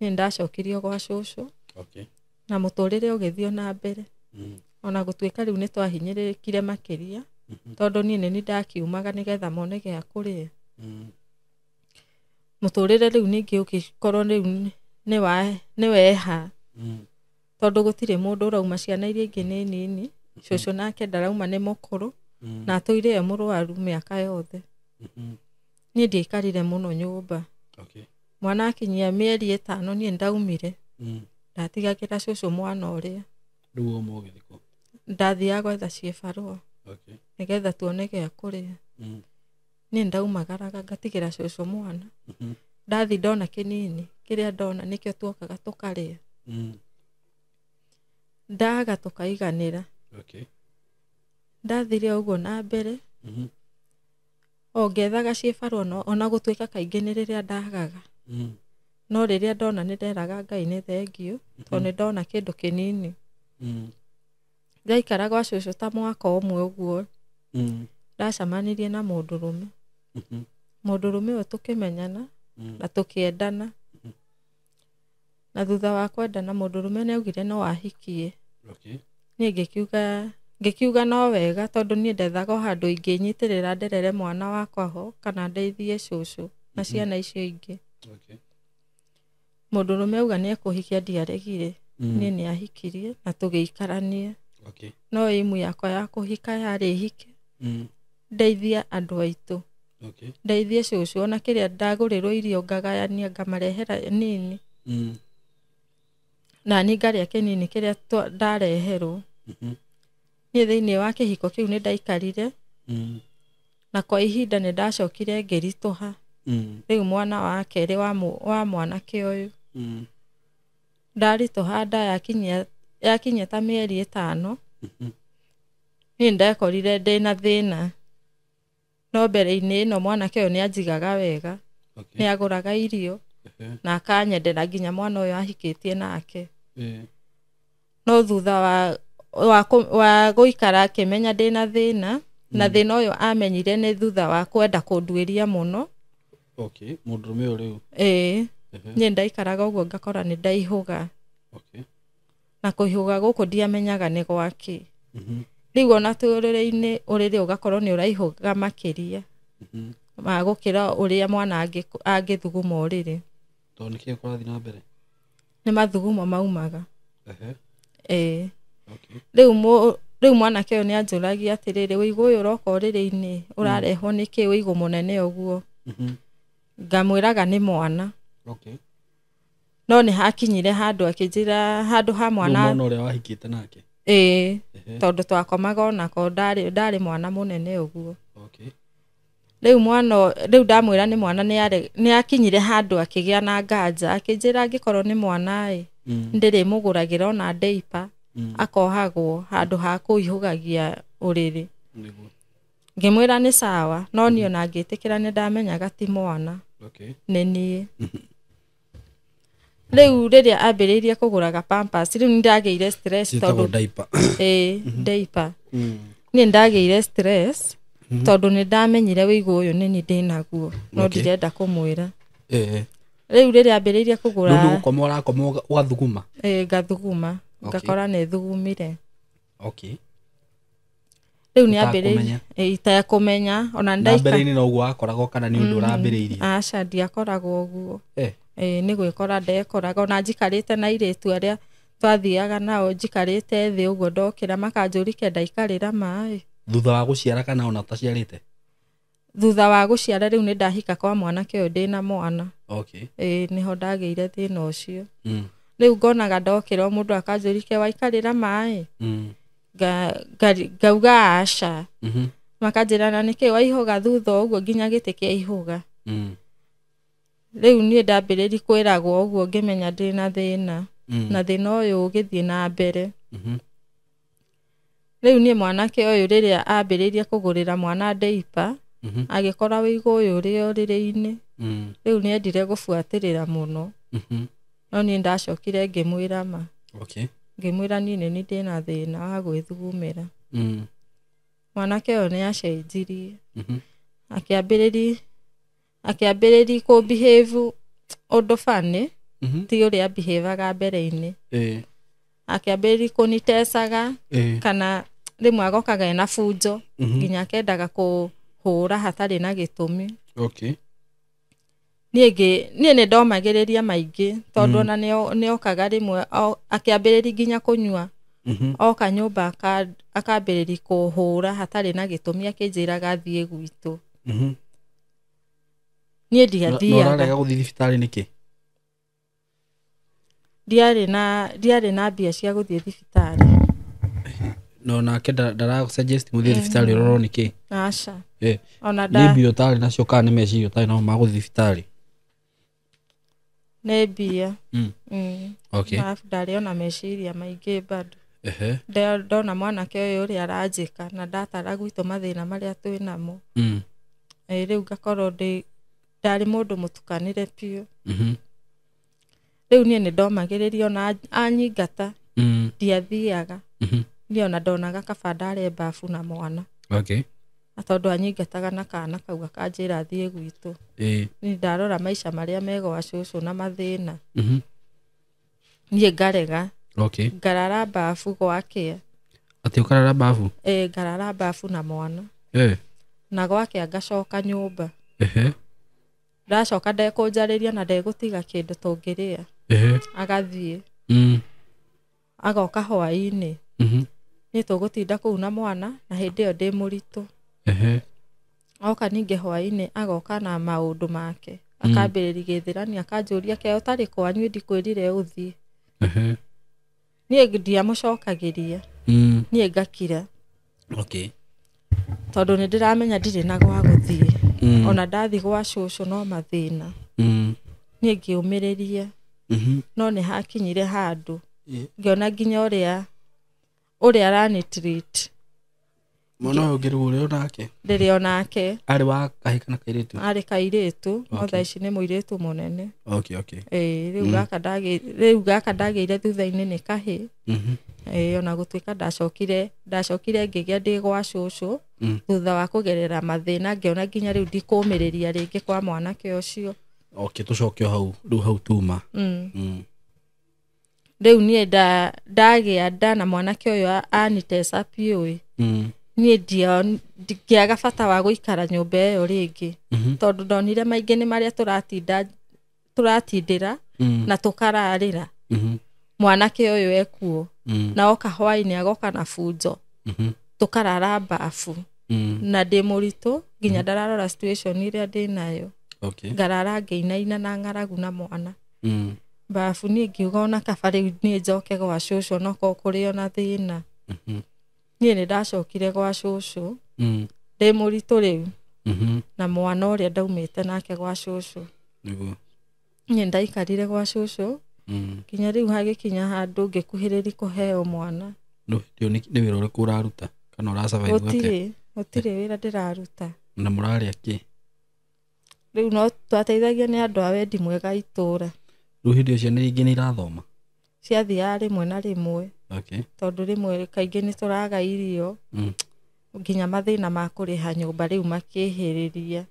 Niĩ ndacokirio gwa cũcũ. Na mũtũrĩre ũgĩthiĩ na mbere. Ona gũtuĩka rĩu nĩ twahinyĩrĩrĩkire makĩria, tondũ niĩ nĩ ndakiumaga nĩgetha mone gĩa kũrĩa. Mũtũrĩre rĩu ningĩ ũgĩkorwo rĩu nĩ weha. Tondũ gũtirĩ mũndũ ũrauma, ciana iria ingĩ nĩ nini, cũcũ nake ndarauma nĩ mũkũrũ, na atũire e mũrwaru mĩaka yothe. Niĩ ndiaikarire mũno nyũmba. Mwana akinyia mĩeri 5 niĩ ndaumire. Ndatigagĩra cũcũ mwana ũrĩa. Rĩu ũma ũgĩthiĩ kũ? Ndathiaga gwetha ciĩbarũa. Nĩgetha tuone gĩa kũrĩa. Niĩ ndaumagaraga ngatigĩra cũcũ mwana. Ndathi ndona kĩnini, kĩrĩa ndona nĩkĩo tuokaga tũkarĩa. Ndaga tũkaiganĩra. Ndathire ũguo na mbere. O ngethaga ciĩbarũa ona gũtuĩka kaingĩ nĩ rĩrĩa ndagaga. No rĩrĩa ndona nĩ nderaga Ngai nĩ thengiũ, tondũ nĩ ndona kĩndũ kĩnini. Ndaikara gwa cũcũ ta mwaka ũmwe ũguo. Ndacemanirie na mũndũrũme. Mũndũrũme ũyũ tũkĩmenyana na tũkĩendana. Na thutha wa kwendana mũndũrũme nĩ augire no ahikie. Niĩ ngĩkiuga no wega tondũ niĩ ndethaga o handũ ingĩnyitĩrĩra nderere mwana wakwa ho kana ndeithie cũcũ na ciana icio ingĩ. Mũndũrũme auga nĩ ekũhikia ndiaregire. Niĩ nĩ ahikirie na tũgĩikarania. No ĩmu yakwa ya kũhika yarĩ hike. Ndeithie andũ aitũ. Ndeithie cũcũ ona kĩrĩa ndagũrĩrwo irio ngagayania ngamarehera nini. Na niĩ ngarĩa kĩnini kĩrĩa ndareherwo. Niĩ thĩinĩ wa kĩhiko kĩu nĩ ndaikarire. Na kwa ihinda nĩ ndacokire ngĩritũha. Rĩu mwana wa kerĩ wa mwanake ũyũ. Ndaritũha nda yakinyia ta mĩeri 5. Niĩ ndekorire ndĩna thĩna. No mbere-inĩ ĩno mwanake ũyũ nĩ anjigaga wega. Nĩ agũraga irio na akanyendera nginya mwana ũyũ ahikĩtie nake. No thutha wa gũikara akĩmenya ndĩna thĩna, na thĩna ũyũ amenyire nĩ thutha wa kwenda kũnduĩria mũno. Mũndũrũme ũyũ rĩu. Ĩĩ. Niĩ ndaikaraga ũguo ngakora nĩ ndaihũga. Na kũihũga gũkũ ndiamenyaga nĩ gwakĩ. Rĩu ona twĩ ũrĩrĩ-inĩ, ũrĩrĩ ũgakorwo nĩ ũraihũga makĩria ma gũkĩra ũrĩa mwana angĩthuguma ũrĩrĩ. Tondũ nĩkĩĩ kũrathiĩ na mbere? Nĩ mathugumo maumaga. Ĩĩ. Rĩu mwanake ũyũ nĩ anjũragia atĩrĩrĩ, ũigũ ũyũ ũroka ũrĩrĩ-inĩ ũrarehwo nĩkĩ ũigũ mũnene ũguo? Ngamwĩraga nĩ mwana. No nĩ hakinyire handũ akĩnjĩra handũ ha mwana. Mwana ũrĩa wahikĩte nake? Ĩĩ, tondũ twakomaga onako, ndarĩ mwana mũnene ũguo. Rĩu mwana, rĩu ndamwĩra nĩ mwana, nĩ akinyire handũ akĩgĩa na nganja, akĩnjĩra angĩkorwo nĩ mwana ĩ, ndĩrĩmũgũragĩra ona diaper, akohagwo handũ ha kũihũgagia ũrĩrĩ. Ngĩmwĩra nĩ sawa, no niĩ ona ngĩtĩkĩra nĩ ndamenyaga ti mwana. Nĩ niĩ. Rĩu rĩrĩa ambĩrĩirie kũgũraga pampers, rĩu nĩ ndagĩire stress tondũ ĩĩ, diaper. Niĩ ndagĩire stress tondũ nĩ ndamenyire wĩigũ ũyũ nĩ niĩ ndĩnaguo, no ndirenda kũmwĩra. Rĩu rĩrĩa ambĩrĩirie kũgũra, rĩu gũkoma ũrakoma ũgathuguma? Ĩĩ, ngathuguma, ngakora nĩ thugumire. Rĩu nĩ ambĩrĩirie itekũmenya, ona ndaika. Mbere-inĩ no ũguo wakoragwo kana nĩ ũndũ ũrambĩrĩirie? Aca, ndiakoragwo ũguo. Ĩĩ, nĩ gwĩkora ndekoraga, ona njikarĩte na airĩtu arĩa twathiaga nao, njikarĩte thĩ ũguo ndokĩra makanjũria ke ndaikarĩra maĩ. Thutha wa gũciara kana ona ũtaciarĩte? Thutha wa gũciara rĩu nĩ ndahika kwa mwanake ũyũ ndĩna mwana. Ĩĩ, nĩho ndagĩire thĩna ũcio. Rĩu ngonaga ndokĩra o mũndũ akanjũria ke waikarĩra maĩ? Ngauga aca. Makanjĩra na nĩkĩ waihũga thutha ũguo nginya gĩtĩ kĩa ihũga. Rĩu niĩ ndambĩrĩria kwĩragwo ũguo ngĩmenya ndĩna thĩna, na thĩna ũyũ ũgĩthiĩ na mbere. Rĩu niĩ mwanake ũyũ rĩrĩa ambĩrĩirie kũgũrĩra mwana diaper, agĩkora wĩigũ ũyũ ũrĩ ũrĩrĩ-inĩ. Rĩu nĩ endire gũbuatĩrĩra mũno. No niĩ ndacokire ngĩmwĩra ma. Ngĩmwĩra niĩ nĩ niĩ ndĩna thĩna wa gwĩthugumĩra. Mwanake ũyũ nĩ acenjirie. Akĩambĩrĩria kũ behave ũndũ funny, ti ũrĩa behaveaga mbere-inĩ. Akĩambĩrĩria kũnitecaga, kana rĩmwe agokaga ena bunjo, nginya akendaga kũhũra hatarĩ na gĩtũmi. Niĩ nĩ ndomagĩrĩria maingĩ, tondũ ona nĩokaga rĩmwe akĩambĩrĩria nginya kũnyua. Oka nyũmba akambĩrĩria kũhũra hatarĩ na gĩtũmi, akĩnjĩraga thiĩ gwitũ. Niĩ ndiathiaga. Na ũrarega gũthiĩ thibitarĩ nĩkĩ? Ndiarĩ na mbia cia gũthiĩ thibitarĩ. No nake ndara suggest mũthiĩ thibitarĩ ũrorwo nĩkĩ? Aca. Ona nĩ mbia ũtarĩ nacio kana nĩ meciria ũtarĩ namo ma gũthiĩ thibitarĩ? Nĩ mbia. Arabu ndarĩ ona meciria maingĩ bado. Ndona mwanake ũyũ ũrĩa aranjĩka na ndatara gwitũ mathĩna marĩa twĩ namo. Rĩu ngakorwo ndarĩ mũndũ mũtukanĩre biũ. Rĩu niĩ nĩ ndomagĩrĩria ona anyingata, ndiathiaga. Niĩ ona ndonaga kaba ndare babu na mwana. Na tondũ anyingataga na kana kau akanjĩra thiĩ gwitũ. Niĩ ndarora maica marĩa mega wa cũcũ na mathĩna. Niĩ ngarega. Ngarara babu gwakĩa. Atĩ ũkarara babu? Ĩĩ, ngarara babu na mwana. Na gwakĩa ngacoka nyũmba. Ndacoka ndekũnjarĩria na ndegũtiga kĩndũ tũngĩrĩa. Agathiĩ. Agoka hwaĩ-inĩ. Niĩ tũgũtinda kũu na mwana na hĩndĩ ĩyo ndĩ mũritũ. Oka ningĩ hwaĩ-inĩ agoka na maũndũ make. Akambĩrĩria gĩthĩrani akanjũria ke ũtarĩ kwanyu ndikwĩrire ũthiĩ. Niĩ ndiamũcokagĩria. Niĩ ngakira. Tondũ nĩ ndĩramenya ndirĩ na gwa gũthiĩ. Ona ndathi gwa cũcũ no mathĩna. Niĩ ngĩũmĩrĩria. No nĩ hakinyire handũ ngĩona nginya ũrĩa arani treat. Mwana ũyũ ũngĩ rĩu ũrĩ onake? Ndĩrĩ onake. Arĩ wa kahĩĩ kana kairĩtu? Arĩ kairĩtu, no thaa ici nĩ mũirĩtu mũnene. Ĩĩ, rĩu gaka ndagĩire thutha-inĩ nĩ kahĩĩ. Ĩĩ, ona gũtuĩka ndacokire ngĩgĩa ndĩ gwa cũcũ, thutha wa kũgerera mathĩna ngĩona nginya rĩu ndikũmĩrĩria rĩngĩ kwa mwanake ũcio. Tũcoke hau, rĩu hau tuma. Rĩu niĩ ndagĩa nda na mwanake ũyũ anitesa piũ niĩ ndingĩaga bata wa gũikara nyũmba ĩyo rĩngĩ tondũ ndonire maingĩ nĩ marĩa tũratindĩra na tũkararĩra mwanake ũyũ ekuo na oka hwaĩ-inĩ agoka na bunjo tũkarara mbabu na ndĩ mũritũ nginya ndararora situation ĩrĩa ndĩnayo ngarara ngĩinaina na ng'aragu na mwana mbabu niĩ ngiuga ona kaba rĩu niĩ njoke gwa cũcũ onokorwo kũrĩ ona thĩna niĩ nĩ ndacokire gwa cũcũ ndĩ mũritũ rĩu na mwana ũrĩa ndaumĩte nake gwa cũcũ niĩ ndaikarire gwa cũcũ nginya rĩu hagĩkinya handũ ngĩkuhĩrĩria kũheo mwana. Nĩ wĩra ũrĩkũ ũraruta kana ũrasurvive atĩa? Gũtirĩ wĩra ndĩraruta. Na mũrarĩa kĩ? Rĩu no twateithagia nĩ andũ a wendi mwega itũra. Rĩu hĩndĩ ĩyo ciana ingĩ nĩ irathoma? Ciathiaga rĩmwe na rĩmwe tondũ rĩmwe kaingĩ nĩ tũraga irio nginya mathĩna ma kũrĩha nyũmba rĩu makĩhĩrĩria.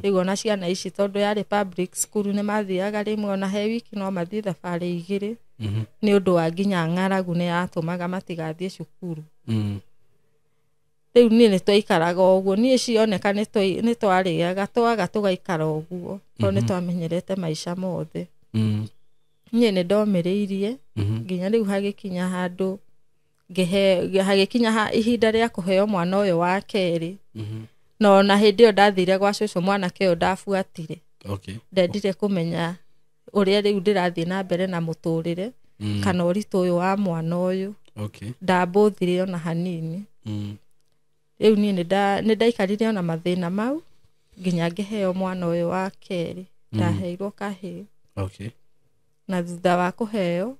Rĩu ona ciana ici tondũ yarĩ public school nĩ mathiaga rĩmwe ona he wiki no mathiĩ thabarĩ igĩrĩ nĩ ũndũ wa nginya ng'aragu nĩ yatũmaga matigathiĩ cukuru. Rĩu niĩ nĩ twaikaraga ũguo niĩ cioneka nĩ twarĩaga twaga tũgaikara ũguo tondũ nĩ twamenyerete maica mothe. Niĩ nĩ ndomĩrĩirie nginya rĩu hagĩkinya handũ hagĩkinya ihinda rĩa kũheo mwana ũyũ wa kerĩ. No ona hĩndĩ ĩyo ndathire gwa cũcũ mwanake ũyũ ndabuatire. Ndendire kũmenya ũrĩa rĩu ndĩrathiĩ na mbere na mũtũrĩre kana ũritũ ũyũ wa mwana ũyũ. Ndambũthire ona hanini. Rĩu niĩ nĩ ndaikarire ona mathĩna mau nginya ngĩheo mwana ũyũ wa kerĩ. Ndaheirwo kahĩĩ. Na thutha wa kũheo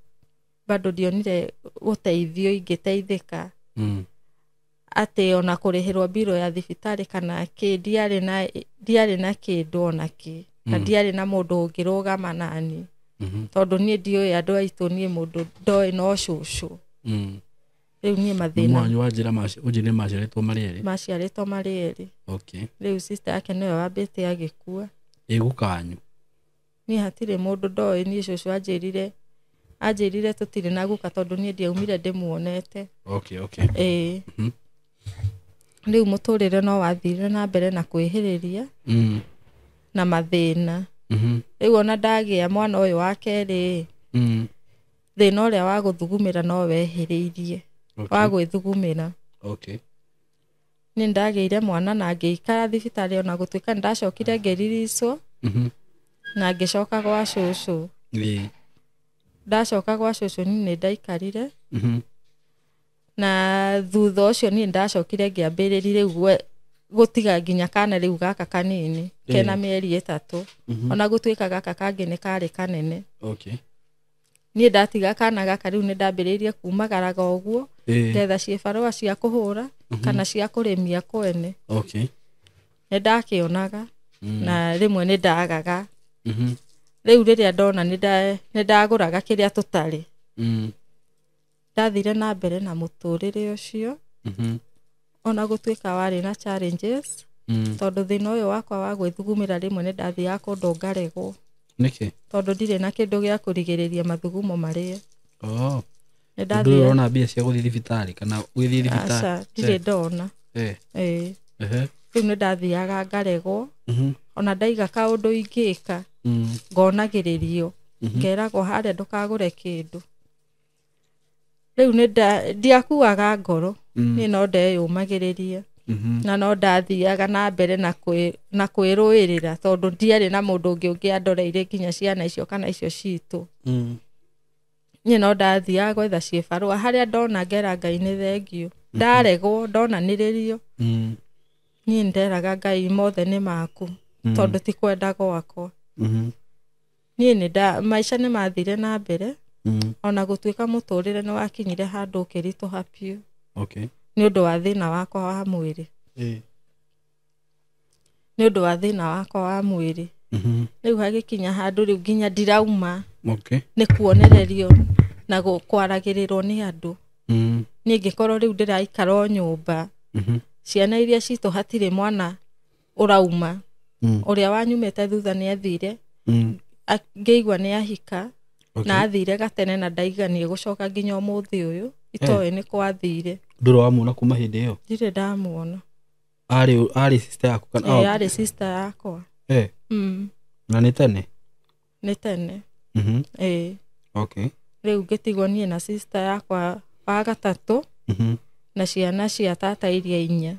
bado ndionire ũteithio ingĩteithĩka atĩ ona kũrĩhĩrwo mbirũ ya thibitarĩ kana kĩ ndiarĩ na kĩndũ ona kĩ na ndiarĩ na mũndũ ũngĩrũgama nani tondũ niĩ ndiũĩ andũ aitũ niĩ mũndũ ndoĩ no cũcũ. Rĩu niĩ mathĩna mwanyu wa njĩra ũnjĩre maciarĩtwo marĩ erĩ? Maciarĩtwo marĩ erĩ. Rĩu sister yake nĩwe wambĩte agĩkua. Ĩgũkanyu? Niĩ hatirĩ mũndũ ndoĩ niĩ cũcũ anjĩrire tũtirĩ na guka tondũ niĩ ndiaumire ndĩmuonete. Ĩĩ. Rĩu mũtũrĩre no wathire na mbere na kwĩhĩrĩria na mathĩna. Rĩu ona ndagĩa mwana ũyũ wa kerĩ thĩna ũrĩa wa gũthugumĩra no wehĩrĩirie wa gwĩthugumĩra. Nĩ ndagĩire mwana na ngĩikara thibitarĩ ona gũtuĩka nĩ ndacokire ngĩriricwo na ngĩcoka gwa cũcũ. Ndacoka gwa cũcũ niĩ nĩ ndaikarire na thutha ũcio niĩ ndacokire ngĩambĩrĩria rĩu gũtiga nginya kana rĩu gaka kanini kena mĩeri 3 ona gũtuĩka gaka kangĩ nĩ karĩ kanene. Niĩ ndatiga kana gaka rĩu nĩ ndambĩrĩirie kumagaraga ũguo ngetha ciĩbarũa cia kũhũra kana cia kũrĩmia kwene. Nĩ ndakĩonaga na rĩmwe nĩ ndagaga. Rĩu rĩrĩa ndona nĩ ndagũraga kĩrĩa tũtarĩ. Ndathire na mbere na mũtũrĩre ũcio ona gũtuĩka warĩ na challenges tondũ thĩna ũyũ wakwa wa gwĩthugumĩra rĩmwe nĩ ndathiaga kũndũ ngaregwo. Nĩkĩ? Tondũ ndirĩ na kĩndũ gĩa kũrigĩrĩria mathugumo marĩa. Nĩ Ndũrĩ ũrona mbia cia gũthiĩ thibitarĩ kana ũgĩthiĩ thibitarĩ? Aca, ndirĩ ndona. Rĩu nĩ ndathiaga ngaregwo ona ndaiga kaũndũ ingĩka ngonagĩrĩrio ngeragwo harĩa ndũkagũre kĩndũ. Rĩu nĩ ndiakuaga ngoro niĩ no ndeyũmagĩrĩria na no ndathiaga na mbere na kwĩrũĩrĩra tondũ ndiarĩ na mũndũ ũngĩ ũngĩandoreire nginya ciana icio kana icio citũ. Niĩ no ndathiaga gwetha ciĩbarũa harĩa ndona ngera Ngai nĩ thengiũ. Ndaregwo ndonanĩrĩrio niĩ nderaga Ngai mothe nĩ maku tondũ ti kwenda gwakwa. Niĩ nĩ maica nĩ mathire na mbere ona gũtuĩka mũtũrĩre nĩ wakinyire handũ ũkĩritũha biũ nĩ ũndũ wa thĩna wakwa wa mwĩrĩ. Nĩ ũndũ wa thĩna wakwa wa mwĩrĩ. Rĩu hagĩkinya handũ rĩu nginya ndirauma nĩ kuonererio na kwaragĩrĩrwo nĩ andũ. Niĩ ngĩkorwo rĩu ndĩraikara o nyũmba ciana iria citũ hatirĩ mwana ũrauma. Ũrĩa wanyumĩte thutha nĩ athire ngĩigua nĩ ahika Na athire gatene na ndaiganie gũcoka nginya ũmũthĩ ũyũ itoĩ nĩ kwathire. Ndũrĩ wamuona kuma hĩndĩ ĩyo? Ndirĩ ndamuona. Arĩ sister yaku kana? Ĩĩ, arĩ sister yakwa. Na nĩ tene? Nĩ tene. Ĩĩ. Okay. Rĩu ngĩtigwo niĩ na sister yakwa wa gatatũ na ciana cia tata iria inya.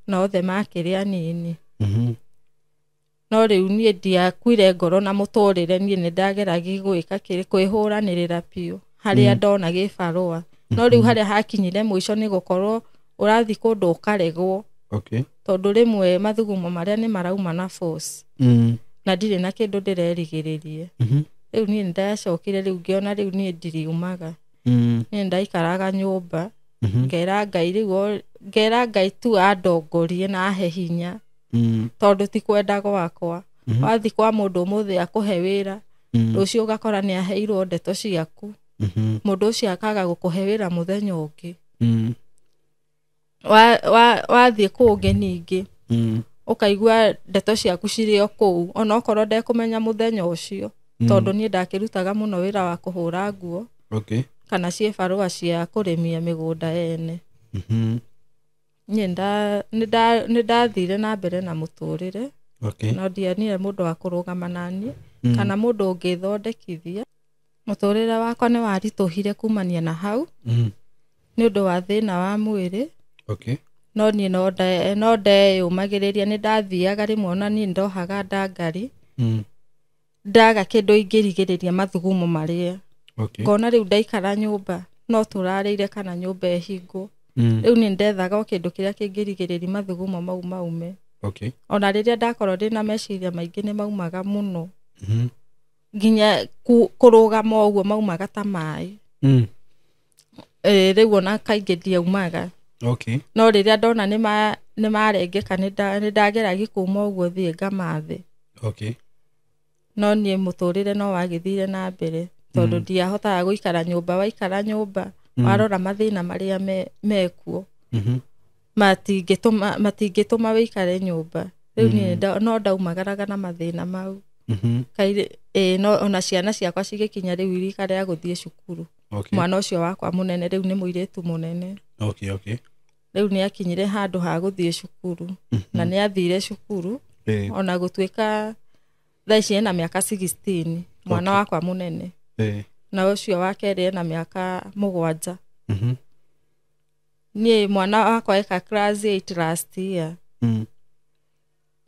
Na othe makĩrĩ anini. No rĩu niĩ ndiakuire ngoro na mũtũrĩre, niĩ nĩ ndageragia gwĩka kĩrĩ kwĩhũranĩrĩra biũ harĩa ndona gĩbarũa. No rĩu harĩa hakinyire mũico nĩ gũkorwo ũrathiĩ kũndũ ũkaregwo. Okay. Tondũ rĩmwe mathugumo marĩa nĩ marauma na force. Na ndirĩ na kĩndũ ndĩrerigĩrĩrie. Rĩu niĩ nĩndacokire rĩu ngĩona rĩu niĩ ndiriumaga. Niĩ ndaikaraga nyũmba. Ngera Ngai rĩu ngera Ngai tu andongorie na ahe hinya. Tondũ ti kwenda gwakwa. Wathiĩ kwa mũndũ ũmũthĩ akũhe wĩra, rũciũ ũgakora nĩ aheirwo ndeto ciaku. Mũndũ ũcio akaga gũkũhe wĩra mũthenya ũngĩ. Wathiĩ kũngĩ ningĩ, ũkaigua ndeto ciaku cirĩ o kũu, onokorwo ndekũmenya mũthenya ũcio. Tondũ niĩ ndakĩrutaga mũno wĩra wa kũhũra nguo. Okay. Kana ciĩbarũa cia kũrĩmia mĩgũnda ene. Niĩ nĩndathire na mbere na mũtũrĩre. Okay. No ndianire mũndũ wa kũrũgama naniĩ, kana mũndũ ũngĩthondekithia. Mũtũrĩre wakwa nĩ waritũhire kumania na hau, nĩ ũndũ wa thĩna wa mwĩrĩ. Okay. No niĩ no ndeyũmagĩrĩria, nĩ ndathiaga rĩmwe ona niĩ ndohaga ndangari. Ndaga kĩndũ ingĩrigĩrĩria mathugumo marĩa. Okay. Ngona rĩu ndaikara nyũmba no tũrarĩire kana nyũmba ĩhingwo. Rĩu nĩ ndethaga o kĩndũ kĩrĩa kĩngĩrigĩrĩria mathugumo mau maume. Okay. Ona rĩrĩa ndakorwo ndĩna meciria maingĩ nĩ maumaga mũno. Nginya kũrũgama ũguo maumaga ta maĩ. Rĩu ona kaingĩ ndiaumaga. Okay. No rĩrĩa ndona nĩ marengeka nĩ ndageragia kuma ũguo thiĩ ngamathe. Okay. No niĩ mũtũrĩre no wagĩthire na mbere tondũ ndiahotaga gũikara nyũmba. Waikara nyũmba warora mathĩna marĩa mekuo matingĩtũma wĩikare nyũmba. Rĩu niĩ no ndaumagaraga na mathĩna mau. No ona ciana ciakwa cigĩkinya rĩu rika rĩa gũthiĩ cukuru. Okay. Mwana ũcio wakwa mũnene rĩu nĩ mũirĩtu mũnene. Okay, okay. Rĩu nĩ akinyire handũ ha gũthiĩ cukuru. Na nĩ athire cukuru. Ona gũtuĩka thaa ici ena mĩaka 16 mwana wakwa mũnene. Na ũcio wa kerĩ ena mĩaka 7. Niĩ mwana wakwa eka class 8 last year.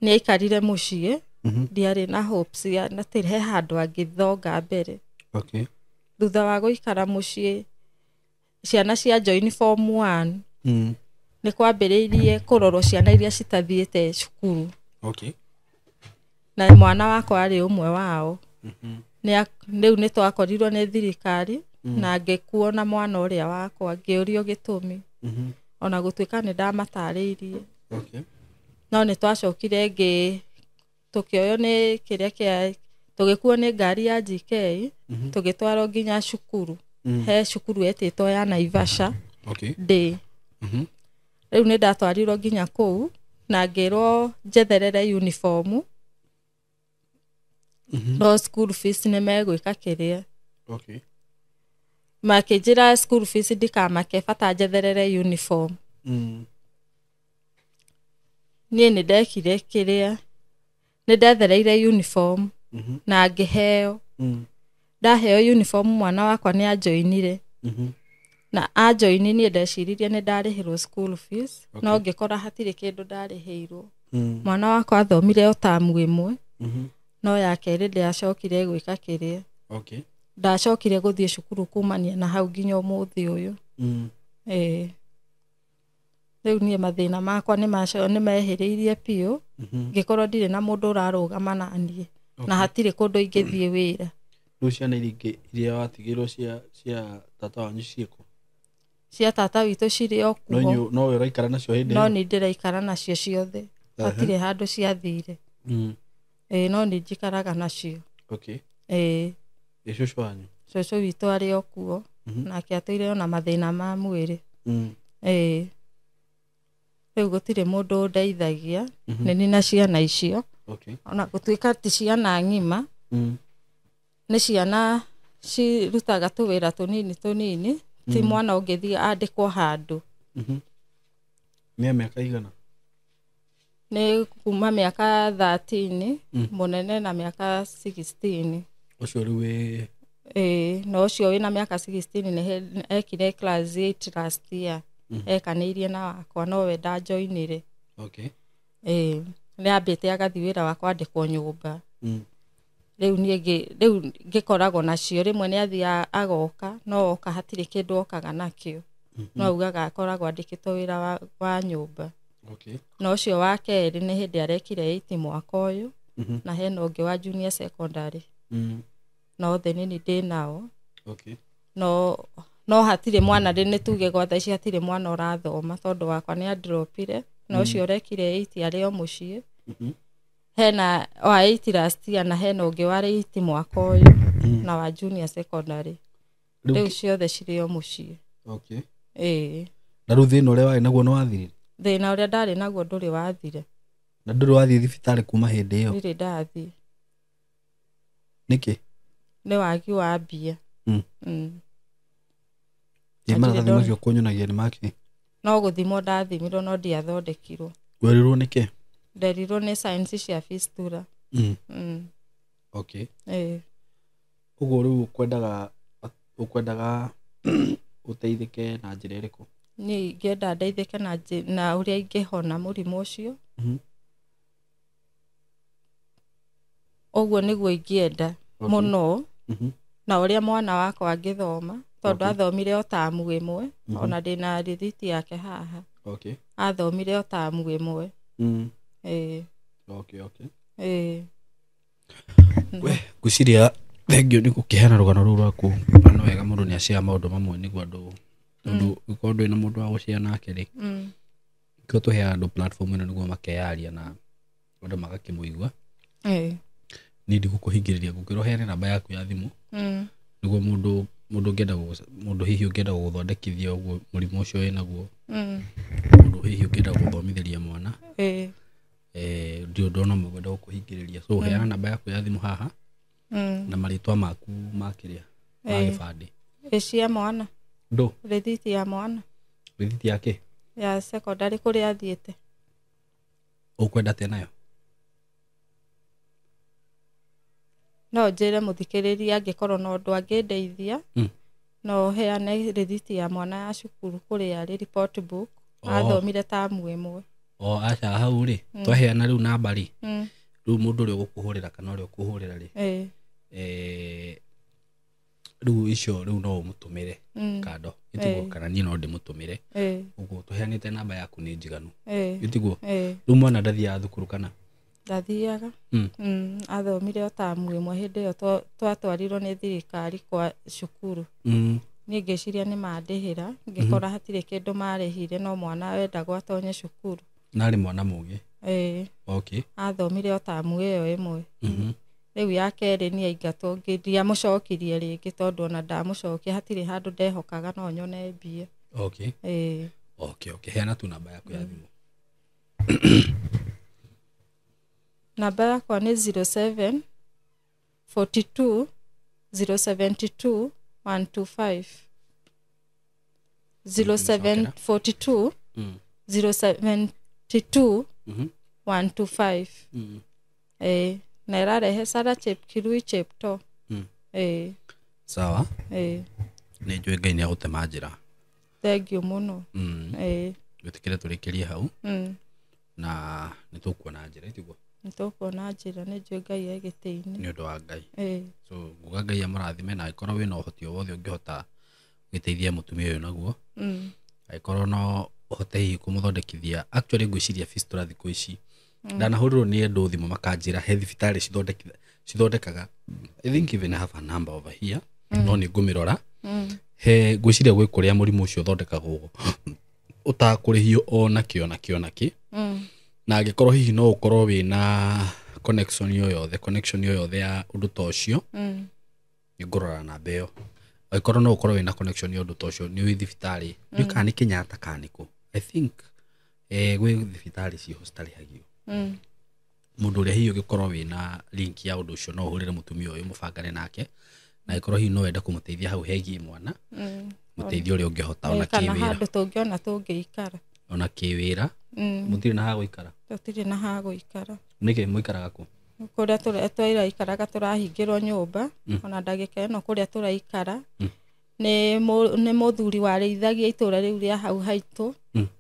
Nĩ aikarire mũciĩ. Ndiarĩ na hopes ya atĩ he handũ angĩthonga mbere. Okay. Thutha wa gũikara mũciĩ ciana cia join form 1. Nĩ kwambĩrĩirie kũrorwo ciana iria citathiĩte cukuru. Okay. Na mwana wakwa arĩ ũmwe wao. Rĩu nĩ twakorirwo nĩ thirikari na ngĩkuo na mwana ũrĩa wakwa ngĩũrio gĩtũmi. Ona gũtuĩka nĩ ndamatarĩirie. Okay. No nĩ twacokire tũkĩoywo nĩ kĩrĩa kĩa tũgĩkuo nĩ ngari ya GK tũgĩtwarwo nginya cukuru. He cukuru etĩtwo ya Naivasha. Okay. Ndĩ. Rĩu nĩ ndatwarirwo nginya kũu na ngĩrwo njetherere uniform. No school fees nĩ megwĩka kĩrĩa. Okay. Makĩnjĩra school fees ndikamake bata njetherere uniform. Niĩ nĩ ndekire kĩrĩa nĩ ndethereire uniform na ngĩheo. Ndaheo uniform mwana wakwa nĩ anjoinire. Na anjoini niĩ ndeciririe nĩ ndarĩhĩrwo school fees. Okay. No ngĩkora hatirĩ kĩndũ ndarĩhĩirwo. Mwana wakwa athomire o tamu ĩmwe. No ya kerĩ ndacokire gwĩka kĩrĩa. Okay. Ndacokire gũthiĩ cukuru kumania na hau nginya ũmũthĩ ũyũ. Rĩu niĩ mathĩna makwa nĩ mehĩrĩirie biũ. Ngĩkorwo ndirĩ na mũndũ ũrarũgama na niĩ. Na hatirĩ kũndũ ingĩthiĩ wĩra. Rĩu ciana iria ingĩ iria watigĩirwo cia tata wanyu ciĩkũ? Cia tata witũ cirĩ o kuo. No we ũraikara nacio hĩndĩ ĩyo? No nĩ ndĩraikara nacio ciothe. Hatirĩ handũ ciathire. No nĩ njikaraga nacio. Okay. Ĩ cũcũ wanyu? Cũcũ witũ arĩ o kuo. Nake atũire ona mathĩna ma mwĩrĩ. Rĩu gũtirĩ mũndũ ũndeithagia. Nĩ nĩ na ciana icio. Okay. Ona gũtuĩka ti ciana ng'ima. Nĩ ciana Cirutaga tũwĩra tũnini tũnini, ti mwana ũngĩthiĩ andĩkwo handũ. Nĩ mĩaka igana? Nĩ kuma mĩaka 13 mũnene na mĩaka 16. Ũcio rĩu wĩ Ĩĩ, na ũcio wĩna mĩaka 16 nĩ ekire class 8 last year. Ekanĩirie na wakwa no we ndanjoinire. Okay. Ĩĩ, nĩ ambĩte agathiĩ wĩra wa kwandĩkwo nyũmba. Rĩu niĩ rĩu ngĩkoragwo nacio, rĩmwe nĩ athiaga agoka, no oka hatirĩ kĩndũ okaga nakĩo. No augaga akoragwo andĩkĩtwo wĩra wa nyũmba. Okay. Na ũcio wa kerĩ nĩ hĩndĩ arekire 8 mwaka ũyũ, na hena ũngĩ wa junior secondary. Na othe nĩ ndĩ nao. Okay. No hatirĩ mwana, nĩ tuge gwa thaa ici hatirĩ mwana ũrathoma tondũ wakwa nĩ andropire, na ũcio ũrekire 8 arĩ o mũciĩ. Hena wa 8 last year na hena ũngĩ wa 8 mwaka ũyũ na wa junior secondary. Rĩu ciothe cirĩ o mũciĩ. Okay. Ĩĩ. Na rĩu thĩna ũrĩa warĩ naguo nĩ wathirire? Thĩna ũrĩa ndarĩ naguo ndũrĩ wathire. Na ndũrĩ wathiĩ thibitarĩ kuma hĩndĩ ĩyo? Ndirĩ ndathiĩ. Nĩkĩ? Nĩ wagi wa mbia. Ĩ maratathi macio kũnyonagia nĩ makĩ? No gũthimwo ndathimirwo no ndiathondekirwo. Werirwo nĩkĩ? Nderirwo nĩ science cia fistula. Okay. Ĩĩ. Ũguo rĩu ũkwendaga ũteithĩke na njĩra ĩrĩkũ? Niĩ ingĩenda ndeithĩke na ũrĩa ingĩhona mũrimũ ũcio. Ũguo nĩguo ingĩenda mũno. Na ũrĩa mwana wakwa angĩthoma, tondũ athomire o tamu ĩmwe, ona ndĩna rĩthiti yake haha. Okay. Athomire o tamu ĩmwe. Ĩĩ. Okay, okay. Ĩĩ. We, ngwĩciria thengio nĩ gũkĩheana rũgano rũu rwaku. Na no wega mũndũ nĩ acea maũndũ mamwe nĩguo andũ, tondũ ũkorwo ndũrĩ na mũndũ wa gũcea nake rĩ, nĩkĩo tũheaga andũ platform ĩno nĩguo makeyaria na andũ magakĩmũigua. Ĩĩ. Niĩ ndigũkũhingĩrĩria, ngũkwĩra ũheane namba yaku ya thimũ nĩguo mũndũ ũngĩenda mũndũ hihi ũngĩenda gũgũthondekithia ũguo mũrimũ ũcio wĩnaguo, mũndũ hihi ũngĩenda gũgũthomithĩria mwana. Ĩĩ. Ndirĩ ũndũ ona ũmwe ngwenda gũkũhingĩrĩria. So heana namba yaku ya thimũ haha na marĩtwa maku ma kĩrĩa ma gĩbandĩ. Ĩ cia mwana. Ndũ? Rĩthiti ya mwana. Rĩthiti ya kĩ? Ya secondary kũrĩa athiĩte. Ũkwenda atĩa nayo? No njĩre mũthikĩrĩria angĩkorwo na ũndũ angĩndeithia, no heane rĩthiti ya mwana ya cukuru kũrĩa arĩ, report book. Athomire tamu ĩmwe. O aca hau rĩ, twaheana rĩu namba rĩ, rĩu mũndũ ũrĩa ũgũkũhũrĩra kana ũrĩa ũkũhũrĩra rĩ, rĩu icio rĩu no ũmũtũmĩre kando. Ĩtiguo kana niĩ no ndĩmũtũmĩre. Ũguo tũheanĩte namba yaku nĩ njiganu. Ĩtiguo. Rĩu mwana ndathiaga thukuru kana? Ndathiaga. Athomire o tamu ĩmwe hĩndĩ ĩyo twatwarirwo nĩ thirikari kwa cukuru. Niĩ ngĩciria nĩ mandĩhĩra, ngĩkora hatirĩ kĩndũ marĩhire, no mwana wendagwo atonye cukuru. Na arĩ mwana mũgĩ? Ĩĩ. Okay. Athomire o tamu ĩyo ĩmwe. Rĩu ya kerĩ nĩ aingatwo, ndiamũcokirie rĩngĩ tondũ ona ndamũcokia hatirĩ handũ ndehokaga no nyone mbia. Okay. Ĩĩ. Okay, okay. Heana tu namba yaku ya thimũ. Namba yakwa nĩ 07 42 072 125. 07 42 072 125. Ĩĩ. Na ĩrarehe Sarah Chepkirui Cheptoo. Ĩĩ. Sawa. Ĩĩ. Nĩ njũĩ Ngai nĩ agũtema njĩra. Thengiũ mũno. Ĩĩ. Wĩtĩkĩre tũrĩkĩrie hau. Na nĩ tũkuona njĩra, ĩtiguo? Nĩ tũkuona njĩra, nĩ njũĩ Ngai e gĩtĩ-inĩ. Nĩ ũndũ wa Ngai. Ĩĩ. So nguga Ngai amũrathime, na angĩkorwo wĩna ũhoti o wothe ũngĩhota gũteithia mũtumia ũyũ naguo. Angĩkorwo no ũhote hihi kũmũthondekithia. Actually ngwĩciria fistula thikũ ici ndanahũrĩrwo nĩ andũ thimũ makanjĩra he thibitarĩ cithondekaga. I think even I have a number over here. No nĩ ngũmĩrora. He ngwĩciria gwĩ kũrĩa mũrimũ ũcio ũthondekagwo ũtakũrĩhio ona kĩ ona kĩ ona kĩ. Na angĩkorwo hihi no ũkorwo wĩna connection o yothe, connection o yothe ya ũndũ ta ũcio, nĩ ngũrora namba ĩyo. Angĩkorwo no ũkorwo wĩna connection ya ũndũ ta ũcio, nĩ wĩ thibitarĩ, ndiũĩ kana nĩ Kenyatta kana nĩ kũ. I think gwĩ thibitarĩ ciĩho citarĩhagio. Mũndũ ũrĩa hihi ũngĩkorwo wĩna link ya ũndũ ũcio no ũhũrĩre mũtumia ũyũ mũbangane nake Na ĩkorwo hihi no wende kũmũteithia hau hegiĩ mwana, mũteithie ũrĩa ũngĩhota ona kana kĩwĩra. Handũ tũngĩona tũngĩikara. Ona kĩwĩra. Mũtirĩ na ha gũikara? Tũtirĩ na ha gũikara. Nĩkĩ mũikaraga kũ? Kũrĩa tũraikaraga tũrahingĩrwo nyũmba, ona ndagĩka ĩno kũrĩa tũraikara nĩ mũthuri warĩithagia itũra rĩu rĩa hau haitũ,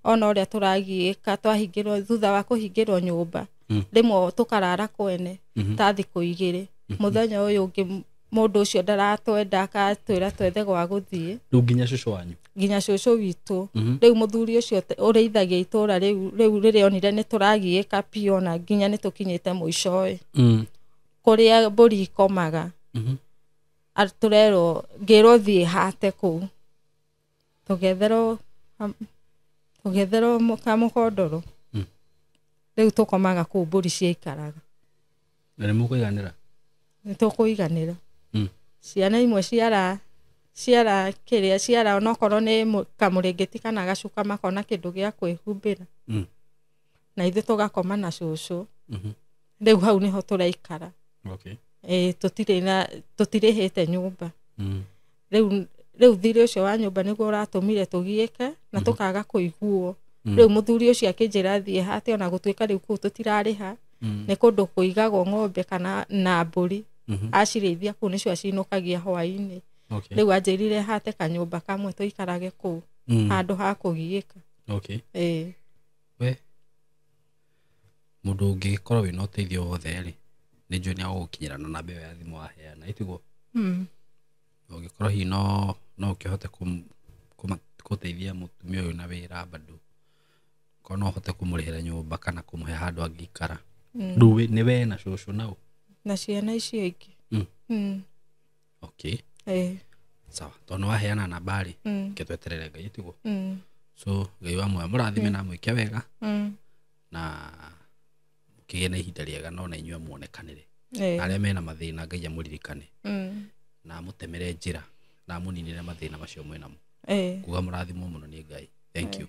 ona ũrĩa tũragiĩka twahingĩrwo thutha wa kũhingĩrwo nyũmba, rĩmwe tũkarara kwene ta thikũ igĩrĩ. Mũthenya ũyũ ũngĩ mũndũ ũcio ndaratwenda akatwĩra twethe gwa gũthiĩ. Rĩu nginya cũcũ wanyu? Nginya cũcũ witũ. Rĩu mũthuri ũcio ũrĩithagia itũra rĩu rĩrĩa onire nĩ tũragiĩka biũ ona nginya nĩ tũkinyĩte mũico-ĩ. Kũrĩa mbũri ikomaga. Tũrerwo ngĩrwo thiĩ hate kũu. Tũgetherwo kamũkondoro. Rĩu tũkomaga kũu mbũri ciaikaraga. Na nĩ mũkũiganĩra? Nĩ tũkũiganĩra. Ciana imwe ciara kĩrĩa ciara onokorwo nĩ kamũrĩngĩti kana gacuka makona kĩndũ gĩa kwĩhumbĩra. Na ithuĩ tũgakoma na cũcũ. Rĩu hau nĩho tũraikara. Okay. Tũtirĩhĩte nyũmba. Rĩu thirĩ ũcio wa nyũmba nĩguo ũratũmire tũgiĩke na tũkaga kũiguo. Rĩu mũthuri ũcio akĩnjĩra thiĩ hate ona gũtuĩka rĩu kũu tũtirarĩha, nĩ kũndũ kũigagwo ng'ombe kana na mbũri. Acirĩithia kũu nĩcio acinũkagia hwaĩ-inĩ. Rĩu anjĩrire hate kanyũmba kamwe tũikarage kũu handũ ha kũgiĩka. Okay. We mũndũ ũngĩkorwo wĩna ũteithio wothe rĩ, nĩ njũĩ nĩ agũgũkinyĩra na namba ĩyo ya thimũ waheana, ĩtiguo? Ũngĩkorwo hihi no ũkĩhote gũteithia mũtumia ũyũ na wĩra bado, korwo no ũhote kũmũrĩhĩra nyũmba kana kũmũhe handũ angĩikara. Rĩu nĩ we na cũcũ nao? Na ciana icio ingĩ. Okay. Sawa, tondũ nĩ waheana namba rĩ, reke tweterere Ngai, ĩtiguo? So Ngai wa muoyo mũrathime na amwĩke wega, na mũkĩgĩe na ihinda rĩega no na inyuĩ muonekanĩre. Arĩa mena mathĩna Ngai amũririkane, na amũtemere njĩra na amũninĩre mathĩna macio mwĩnamo. Kuga mũrathimwo mũno nĩ Ngai. Thank you.